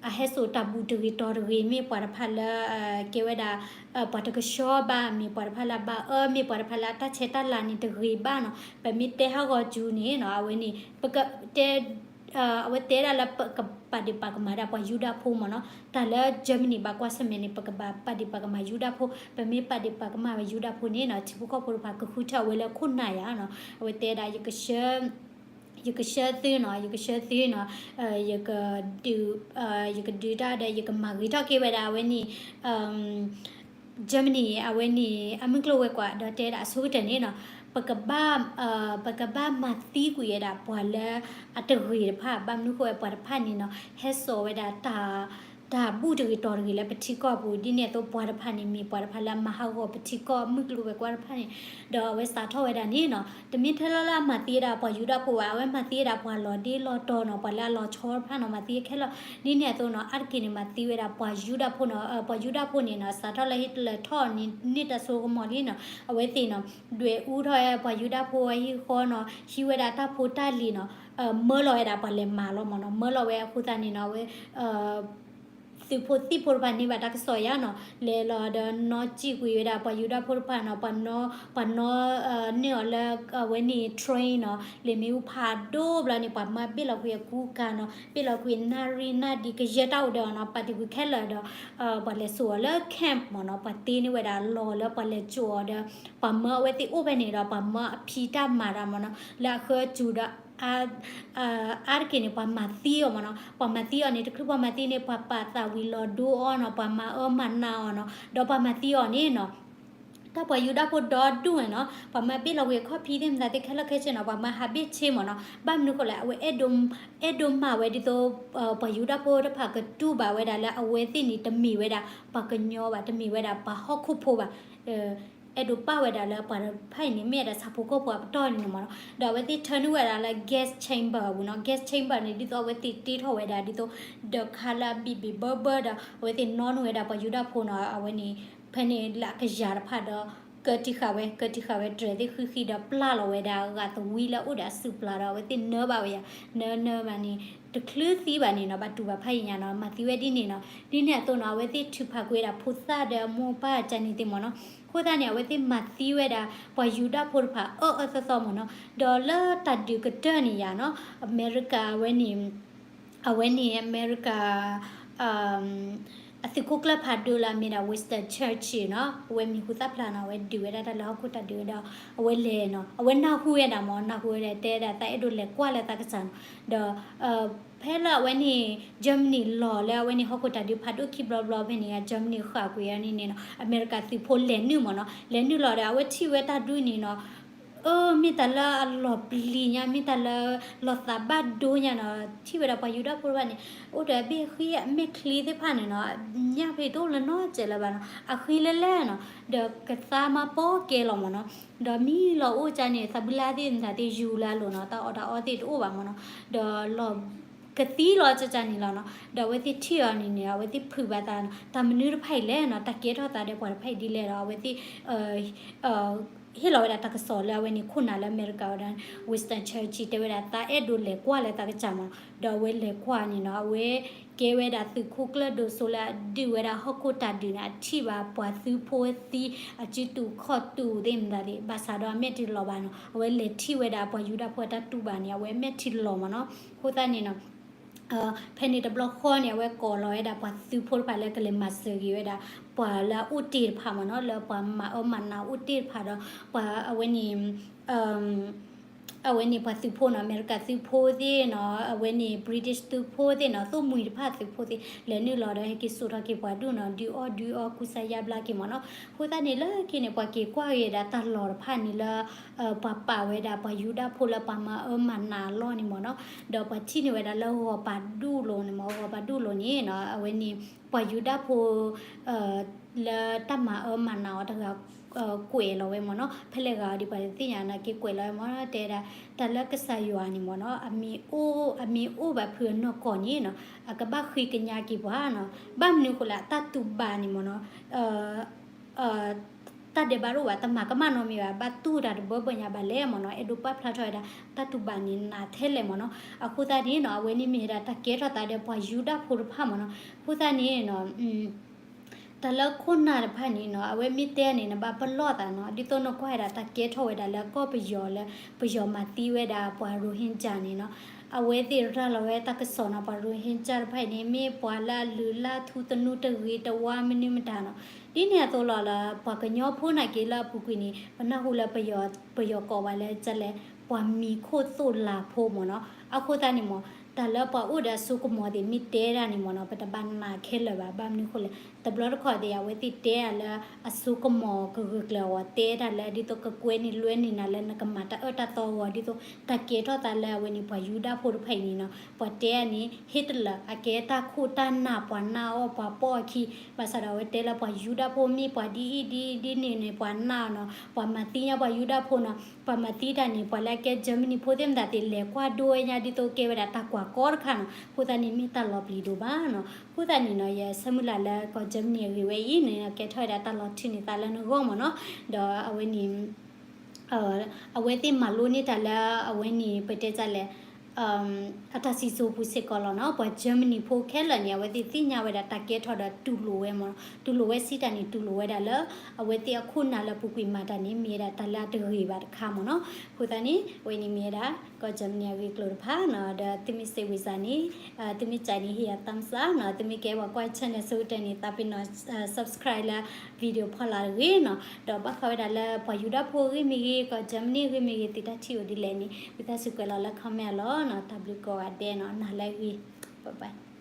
ပ အဟဲစိာ်တၢ်ဘူၣ်တဂ့ၤတီၤတဂ့ၤ မ့ၢ်ပှၤတဖၣ်လၢ ကဲဝဲဒၣ် ပှၤတကဆှီဘၣ် မ့ၢ်ပှၤတဖၣ်လၢအဘၣ်အၢ မ့ၢ်ပှၤတဖၣ်လၢအတၢ်ဆဲးတၢ်လၤန့ၣ်တဂ့ၤဘၣ်နီၤ. ပမ့ၢ်တဲဟးဂီၤကၠူန့ၣ်နီၤ အဝဲန့ၣ် ပကတဲ အဝဲတဲဒၣ်လၢပကပာ်ဒ့ၣ်ပာ်ကမၣ်ဒၣ်ပှၤယူဒၤဖိမ့ၢ်နီၤ. တၢ်လၢ Germany ဘၣ်ကွၢ်ဆၢၣ်မဲာ်န့ၣ် ပကဘၣ်ပာ်ဒ့ၣ်ပာ်ကမၣ်ယူဒၤဖိ, ပမ့ၢ်ပာ်ဒ့ၣ်ပာ်ကမၣ်ဝဲယူဒၤဖိန့ၣ်နီၤ ထံဖိကီၢ်ဖိတဖၣ်ကဃုထၢအဝဲလၢခိၣ်နၢ်ယၤနီၤ. အဝဲတဲဒၣ် ယကဆှၢသုနီၤ ယကဆှၢသုနီၤ ယကဒုး ယကဒုးတၢ်ဒီး ယကမၤဂ့ၤထီၣ်က့ၤဝဲဒၣ်အဝဲန့ၣ် Germany အဝဲန့ၣ် အမုၢ်ကျိၤဝဲၤကွာ် ဒီးတဲဒၣ်အဆိကတၢၢ်န့ၣ်နီၤ ပကဘၣ် ပကဘၣ်မၤသံကွံာ်ဝဲဒၣ်ပှၤလၢအတဂ့ၤတဖၣ် ဘၣ်မနုၤဃိဝဲပှၤတဖၣ်န့ၣ်နီၤ ဟဲစိာ်ဝဲဒၣ်တၢ် တၢ်ဘူၣ်တဂ့ၤတီၤတဂ့ၤလၢပထံကီၢ်ပူၤ ဒ်န့ၣ်အသိးပှၤတဖၣ်န့ၣ် မ့ၢ်ပှၤတဖၣ်လၢအမၤဟးဂီၤပထံကီၢ်မုၢ်ကျိၤဝဲၤကွာ်တဖၣ်န့ၣ် ဒီးအဝဲစးထီၣ်ဝဲဒၣ်န့ၣ်နီၤ တမ့ၢ်ထဲလီၤလၢအမၤသံဝဲဒၣ်ပှၤယူဒၤဖိဘၣ် အဝဲမၤသံဝဲဒၣ်ပှၤလီၤဒ့လီၤတီၤနီၤ ပှၤလၢအလီၤဆီတဖၣ်နီၤ မၤသံခဲလၢာ် ဒ်န့ၣ်အသိးနီၤ အါတက့ၢ်န့ၣ် မၤသံဝဲဒၣ်ပှၤယူဒၤဖိနီၤ ပှၤယူဒၤဖိန့ၣ်နီၤ စးထီၣ်လၢ Hitler ထီၣ်န့ၢ်တၢ်စိကမီၤလံနီၤ အဝဲသ့ၣ်နီၤ ဒွဲၣ်အူထီၣ်ဝဲပှၤယူဒၤဖိအဟံၣ်ဃီနီၤ ဟံးဝဲဒၣ်တၢ်ဖိတၢ်လံၤနီၤ မၢလီၤဝဲဒၣ်ပှၤလဲၤမၤလီၤမ့ၢ်နီၤ မၢလီၤဝဲအဃိသတးန့ၣ်နီၤ အဝဲ သုးဖိသံၣ်ဖိတဖၣ်န့ၢ်ဘၣ်တၢ်ကစီၣ်ယါနီၤ လဲၤလီၤဒီးနီၣ်စံၣ်ကွံာ်ဝဲဒၣ်ပှၤယူဒၤဖိတဖၣ်နီၤ ပှၤနီၣ် ပှၤနီၣ်န့ၢ်အီၤလၢ အဝဲန့ၣ် train နီၤ လ့ၣ်မ့ၣ်အူဖးဒိၣ်ဘျီန့ၣ် ပှၤမၢဘ့ၣ်လီၤကွံာ်အကူကၤနီၤ ဘ့ၣ်လီၤကွံာ်နၣ်ရံၣ်နၣ်ဒံးကယဲၢ်တၢ်အိၣ်ဒီးအီၤနီၤ ပာ်တံၢ်ကွံာ်ခဲလၢာ်ဒီး ပှၤလဲၤစိာ်အီၤလၢ camp မ့ၢ်နီၤ ပှၤတ့န့ၢ်ဝဲဒၣ်လီၢ်လၢပှၤလဲၤစိာ်အီၤဒီး ပှၤမၢအဝဲသ့ၣ်အိၣ်ဖဲန့ၣ်ဒီး ပှၤမၢအဖံးတၢ်မၤတၢ်မ့ၢ်နီၤ လၢအဃၢစူၤဒီး အါတက့ၢ်န့ၣ် ပှၤမၤသံအီၤမ့ၢ်နီၤ ပှၤမၤသံအီၤန့ၣ် တချုးပှၤမၤသံန့ၣ် ပှၤပာ်သးဝံၤလီၤဒိအီၤနီၤ ပှၤမၤအၢမၤနးအီၤနီၤ ဒီးပှၤမၤသံအီၤန့ၣ်နီၤ တၢ်ပှၤယူဒၤဖိဒီဒူၣ်န့ၣ်နီၤ ပှၤမၢဘ့ၣ်လီၤကွံာ်အခီၣ်ဖံးသ့ၣ်မတၤသ့ၣ်ခဲလၢာ်ခဲဆ့နီၤ ပှၤမၢဟးဘ့ၣ်ဆ့မ့ၢ်နီၤ ဘၣ်မနုၤဃိလဲၣ် အဝဲ အဲၣ်ဒိးမၤဝဲဒ်သိး ပှၤယူဒၤဖိတဖၣ်ကတူၢ်ဘၣ်ဝဲဒၣ်လၢအဝဲသ့ၣ်န့ၣ် တမ့ၢ်ဝဲဒၣ်ပှၤကညီဘၣ် တမ့ၢ်ဝဲဒၣ်ပှၤဟီၣ်ခိၣ်ဖိဘၣ် အဲၣ်ဒိးပာ်ဝဲဒၣ်လၢပှၤတဖၣ်အံၤန့ၣ် မ့ၢ်ဝဲဒၣ်ဆၣ်ဖိကီၢ်ဖိအပတီၢ်န့ၣ်မ့ၢ်နီၤ ဒီးအဝဲသ့ၣ်ထၢနုာ်ဝဲဒၣ်လၢ gas chamber အပူၤနီၤ gas chamber န့ၣ် ဒ်သိးအဝဲသ့ၣ်တ့ထီၣ်ဝဲဒၣ်ဒ်သိး ဒီးခါလၢအဘံၣ်ဘံၣ်ဘၢဘၢဒီး အဝဲသ့ၣ်နီၣ်နုာ်ဝဲဒၣ်ပှၤယူဒၤဖိနီၤ အဝဲန့ၣ် ဖဲန့ၣ်လၢအကယၤတဖၣ်ဒီး ကၢတံၢ်ဃာ်ဝဲ ကၢတံၢ်ဃာ်ဝဲတြဲၤသ့ၣ်ဃံဃံဒီးပျၢ်လီၤဝဲဒၣ်အဂၤသဝံလၢအအိၣ်ဒီးအစုပျၢ်ဒီး အဝဲသ့ၣ်နၢဘၣ်ဝဲယၤ နၢနၢဘၣ်န့ၣ် တချုးသံဘၣ်န့ၣ်နီၤ ဘၣ်တူၢ်ဘၣ်ဖးယံာ်ညါနီၤ မၤသံဝဲဒ်န့ၣ်နီၤ ဒ်န့ၣ်အသိးနီၤ အဝဲသ့ၣ်ထုးဖးကွံာ်ဝဲဒၣ်ဖိသၣ်ဒီးအမိၢ်ပၢ်ကန့ၣ်သ့ၣ်မ့ၢ်နီၤ အဃိသတးန့ၣ် အဝဲသ့ၣ်မၤသံဝဲဒၣ် ပှၤယူဒၤဖိတဖၣ်အၢအၢသီသီမ့ၢ်နီၤ ဒီးလၢတၢ်ဒုးကတၢၢ်န့ၣ်ယါနီၤ အမဲရကၤအဝဲန့ၣ် အဝဲန့ၣ် အမဲရကၤ အသုးခိၣ်ကျၢၢ်ဖးဒိၣ်လၢအမ့ၢ်ဒၣ် Winston Churchill နီၤ အဝဲမံၤဟူသၣ်ဖျါနီၤ အဝဲဒုးဝဲဒၣ်တၢ်လၢဟီၣ်ခိၣ်တၢ်ဒုးဝဲဒီး အဝဲလဲၤနီၤ အဝဲနၢ်ဟူဝဲဒၣ်မ့ၢ် နၢ်ဟူဝဲဒၣ်တဲဒၣ်သးအဲၣ်ဒိးလဲၤကွၢ်လၢသးကစၢ်နီၤ ဒီး ဖဲလၢအဝဲန့ၣ် Germany လီၤလၢအဝဲန့ၣ်ဟီၣ်ခိၣ်တၢ်ဒုးဖးဒိၣ်ခံဘျီဘျီဖဲန့ၣ် Germany ဃာ်ကွံာ်အန့ၣ်န့ၣ်နီၤ အမဲရကၤသုးဖိလဲၤနုာ်မ့ၢ်နီၤ လဲၤနုာ်လီၤဒီး အဝဲထံၣ်ဝဲတၢ်ဒုးန့ၣ်နီၤ အၢ မ့ၢ်တၢ်လၢအလီၤပျံၤညါ မ့ၢ်တၢ်လၢလီၤသးဘၣ်ဒိညါနီၤ ထံၣ်ဝဲဒၣ်ပှၤယူဒၤဖိတဖၣ်န့ၣ် အိၣ်ဒီးအဘ့ၣ်ဃံအမဲာ်ချံသ့ၣ်တဖၣ်န့ၣ်နီၤ ညၣ်ဖဲတအိၣ်လၢနီတစဲးလၢၤဘၣ်နီၤ အဃံလဲၢ်လဲၢ်နီၤ ဒီးကသါမါပီကဲလီၤမ့ၢ်နီၤ ဒီးမံလီၤအိၣ်ကၢန့ၣ် သးဘုလါသ့ၣ်မတၤသ့ၣ်ယူၤလၢအလိၤနီၤ တၢ်အီၣ်တၢ်အီသ့ၣ်တအိၣ်ဘၣ်မ့ၢ်နီၤ ဒီးလီၤ ကသံလီၤကၢန့ၣ်လီၤနီၤ ဒီးအဝဲသ့ၣ်ထံၣ်အီၤန့ၣ်န့ၣ် အဝဲသ့ၣ်ဖုးဘၣ်သးနီၤ တၢ်မနုၤတဖၣ်အံၤလဲၣ်နီၤ တၢ်ကဲထီၣ်သးဒီးပှၤတဖၣ်အံၤဒ်လဲၣ်ဒီး အဝဲသ့ၣ် ဟ့ၣ်လီၤဝဲဒၣ်တၢ်ကစီၣ်လၢအဝဲန့ၣ်ခိၣ်နၢ်လၢအမဲရကၤဝဲဒၣ် Winston Churchill တဲဝဲဒၣ် သးအဲၣ်ဒိးလဲၤကွၢ်လၢသးကစၢ်မ့ၢ်နီၤ ဒီးအဝဲလဲၤကွၢ်န့ၣ်နီၤ အဝဲကဲဝဲဒၣ်သုးခိၣ်ကျၢၢ်ဒိၣ်စိလၢအဒုးဝဲဒၣ်ဟီၣ်ခိၣ်တၢ်ဒုးန့ၣ် အထံၣ်ဘၣ်ပှၤသုးဖိသံ အစုတူာ်ခီၣ်တူာ်သ့ၣ်မတၤသ့ၣ် ဘၣ်ဆၣ်ဒီးအမဲာ်တလီၤဘၣ်နီၤ အဝဲလဲၤထံၣ်ဝဲဒၣ်ပှၤယူဒၤဖိအတၢ်တူၢ်ဘၣ်န့ၣ် အဝဲအမဲာ်ထံလီၤမ့ၢ်နီၤ အဃိသတးန့ၣ်နီၤ ဖဲန့ၣ်တဘျီဃီန့ၣ် အဝဲကိးလီၤဝဲဒၣ်ပှၤသုးဖိတဖၣ်လၢကလဲၤမၤစၢၤက့ၤဝဲဒၣ် ပှၤလၢအအိၣ်တ့ၢ်တဖၣ်မ့ၢ်နီၤ လၢပှၤမၤအၢမၤနးအိၣ်တ့ၢ်တဖၣ်ဒီး ပှၤအဝဲန့ၣ် အဝဲန့ၣ်ပှၤသုးဖိနီၤ အမဲရကၤသုးဖိသ့ၣ်နီၤ အဝဲန့ၣ် British သုးဖိသ့ၣ်နီၤ သိၣ်မှံၤတဖၣ်သုးဖိသ့ၣ် လဲၤနုာ်လီၤဒီးဟဲက့ၤစိာ်ထီၣ်က့ၤပှၤဒူၣ်နီၤ ဒုးအီၣ်ဒုးအီကူစါယါဘျါက့ၤမ့ၢ်နီၤ အဃိသတးန့ၣ် လၢခံန့ၣ် ပှၤက့ၤကွၢ်က့ၤဒၣ်တၢ်လီၢ်တဖၣ်န့ၣ်လၢ ပှၤပာ်ဝဲဒၣ်ပှၤယူဒၤဖိလၢပှၤမၤအၢမၤနးအလီၢ်န့ၣ်မ့ၢ်နီၤ ဒီးပှၤထံၣ်န့ၢ်ဝဲဒၣ်လၢဂီၤပၤဒူၣ်လိၤန့ၣ်မ့ၢ် ဂီၤပၤဒူၣ်လိၤန့ၣ်နီၤ အဝဲန့ၣ် ပှၤယူဒၤဖိ လၢတၢ်မၤအၢမၤနးအီၤတဂၤ ကွဲးလီၤဝဲမ့ၢ်နီၤ ဖဲလဲၣ်ဂၤအီၤဒံးပှၤတသ့ၣ်ညါနီၤ က့ၤကွဲးလီၤဝဲမ့ၢ်နီၤ တဲဒၣ် တၢ်လၢကစၢ်ယွၤန့ၣ်မ့ၢ်နီၤ အမ့ၢ်အိၣ်ဘၣ်ဖုးအနီၢ်ကီၢ်န့ၣ်နီၤ အကဘၣ်ဃ့ကညးက့ၤပှၤနီၤ ဘၣ်မနုၤဃိလၢအတၢ်တူၢ်ဘၣ်န့ၣ်မ့ၢ်နီၤ တၢ်ဒဲးဘးတအိၣ်ဘၣ်, တမၤကမၣ်နီတမံၤဘၣ်, ဘၣ်တူၢ်တၢ်တဘၢဘၢညါဘၣ်လဲၣ်မ့ၢ်နီၤ, အဲၣ်ဒိးပာ်ဖျါထီၣ်ဝဲဒၣ် တၢ်တူၢ်ဘၣ်န့ၣ်နးထဲလဲၣ်မ့ၢ်နီၤ. အဃိသတးန့ၣ်နီၤ အဝဲန့ၣ်မ့ၢ်ဝဲဒၣ်တၢ်ကဲထီၣ်သးဒီးပှၤယူဒၤဖိတဖၣ်မ့ၢ်နီၤ. အဃိသတးန့ၣ်နီၤ တၢ်လၢခိၣ်နၢ်တဖၣ်န့ၣ်နီၤ အဝဲမ့ၢ်တဲန့ၣ် နဘၣ်ပလီၢ်သးနီၤ, ဒ်သိးနကွၢ်ဝဲဒၣ်တၢ်ကဲထီၣ်ဝဲဒၣ်လၢကီၢ်ပယီၤလၢ ပယီၤမၤသံဝဲဒၣ်ပှၤ Rohingya န့ၣ်နီၤ, အဝဲသ့ၣ်ရၤလီၤဝဲတၢ်ကစီၣ်နီၤ, ပှၤ Rohingya တဖၣ်အံၤန့ၣ် မ့ၢ်ပှၤလၢအလုၢ်အလၢ်ထူသနူတဂ့ၤတဝါမနုၤမတၤနီၤ. ဒ်န့ၣ်အသိးလီၤလၢ ပှၤကညီဖိနာ်က့လၢအပူၤကွံာ်န့ၣ် ပနၢ်ဟူလၢ ပယီၤကိးဝဲလၢကလဲၣ် ပှၤမံၤခိၣ်သိၣ်လၤဖိမ့ၢ်နီၤ. အဃိသတးန့ၣ်မ့ၢ် တၢ်လၢပှၤအိၣ်ဒီးအစိကမီၤသ့ၣ်မ့ၢ်တဲတၢ်န့ၣ်မ့ၢ်နီၤ ပတဘၣ်နာ်ခဲလၢာ်ဘၣ်. ဘၣ်မနုၤအဃိလဲၣ်, တဘျီတခီၣ်သ့ၣ် အဝဲသ့ၣ်တဲတၢ်လၢအစိကမီၤကဂုာ်ကျဲၤအဂီၢ် တဲတၢ်လၢဒ်သိးကကွဲန့ၢ်လွဲန့ၢ်နၤလၢနကမၤတၢ်အၢတၢ်သီအဂီၢ် ဒ်သိးတၢ်ကဲထီၣ်သးလၢအဝဲန့ၣ် ပှၤယူဒၤဖိတဖၣ်အံၤန့ၣ်နီၤ ပှၤတဲအန့ၣ် Hitler အကဲတၢ်ခိၣ်တၢ်နၢ် ပှၤနၢ်အီၣ်ပှၤပီၢ်အခံ, ဘၣ်ဆၣ်ဒီးအဝဲတဲလၢပှၤယူဒၤဖိမ့ၢ်ပှၤဒ်အံၤဒ်အံၤဒ်န့ၣ်န့ၣ် ပှၤနၢ်အီၣ်နီၤ, ပှၤမၤသံညါပှၤယူဒၤဖိနီၤ, ပှၤမၤသံတၢ်န့ၣ် ပှၤလၢအကဲ Germany ဖိသ့ၣ်မတၤသ့ၣ် လဲၤကွၢ်ဒိဝဲညါ ဒ်သိးကဲဝဲဒၣ်တၢ်ကွၢ်ကီတခါနီၤ. အဃိသတးန့ၣ်မ့ၢ်တၢ်လီၤပျံၤဒိၣ်မးနီၤ. အဃိသတးန့ၣ်နီၤ ယဆၢမုၢ်လၢ်လၢကီၢ် Germany အဂ့ၢ်ဝဲအံၤန့ၣ် ကဲထီၣ်ဝဲဒၣ်တၢ်လီၤထုးန့ၢ်သးလၢနဂီၢ်မ့ၢ်နီၤ. ဒီးအဝဲန့ၣ် အဝဲသ့ၣ်မၤလိန့ၢ်တၢ်လၢအဝဲန့ၣ် ပတဲတၢ်လဲၣ် အတၢ်စံၣ်စိၤပူၤစ့ၢ်ကီးလီၤနီၤ. ပှၤ Germany ဖိခဲလၢာ်န့ၣ် အဝဲသ့ၣ်သ့ၣ်ညါဝဲဒၣ်တၢ်ကဲထီၣ်ဒီးတူၢ်လိာ်ဝဲမ့ၢ်နီၤ. တူၢ်လိာ်ဝဲစံးတၢ်န့ၣ် တူၢ်လိာ်ဝဲဒၣ်လၢ အဝဲသ့ၣ်အခိၣ်နၢ်လၢအပူၤကွံာ်မၤတၢ်န့ၣ် မ့ၢ်ဝဲဒၣ်တၢ်လၢအတဂ့ၤဘၣ်တခါမ့ၢ်နီၤ. အဃိသတးန့ၣ် အဝဲန့ၣ်မ့ၢ်ဝဲဒၣ် ကီၢ် Germany အဂ့ၢ်အကျိၤတဖၣ်နီၤ. ဒီးသုမ့ၢ်စံးဝံၤစၢ်န့ၣ် သုမ့ၢ်စံးန့ၣ် ဟ့ၣ်ယၤ thumbs up နီၤ. သုမ့ၢ်ကဲပှၤကွၢ် channel ဆိကတၢၢ်န့ၣ် သးပ့ၤနီၣ် subscribe လၢ video ဖီလာ်တဂ့ၤနီၤ. ဒီးဘၣ်ဃးဝဲဒၣ်လၢပှၤယူဒၤဖိအဂ့ၢ်မ့ၢ်ဂ့ၤ ကီၢ် Germany အဂ့ၢ်မ့ၢ်ဂ့ၤ သုတၢ်ထံၣ်အိၣ်ဒ်လဲၣ်န့ၣ် ဝံသးစူၤကွဲးလီၤလၢ comment အလီၢ်နီၤ. တၢ်ဘျုးကိးဂၤဒဲးနီၤ နၤလၢအဂ့ၤ bye bye.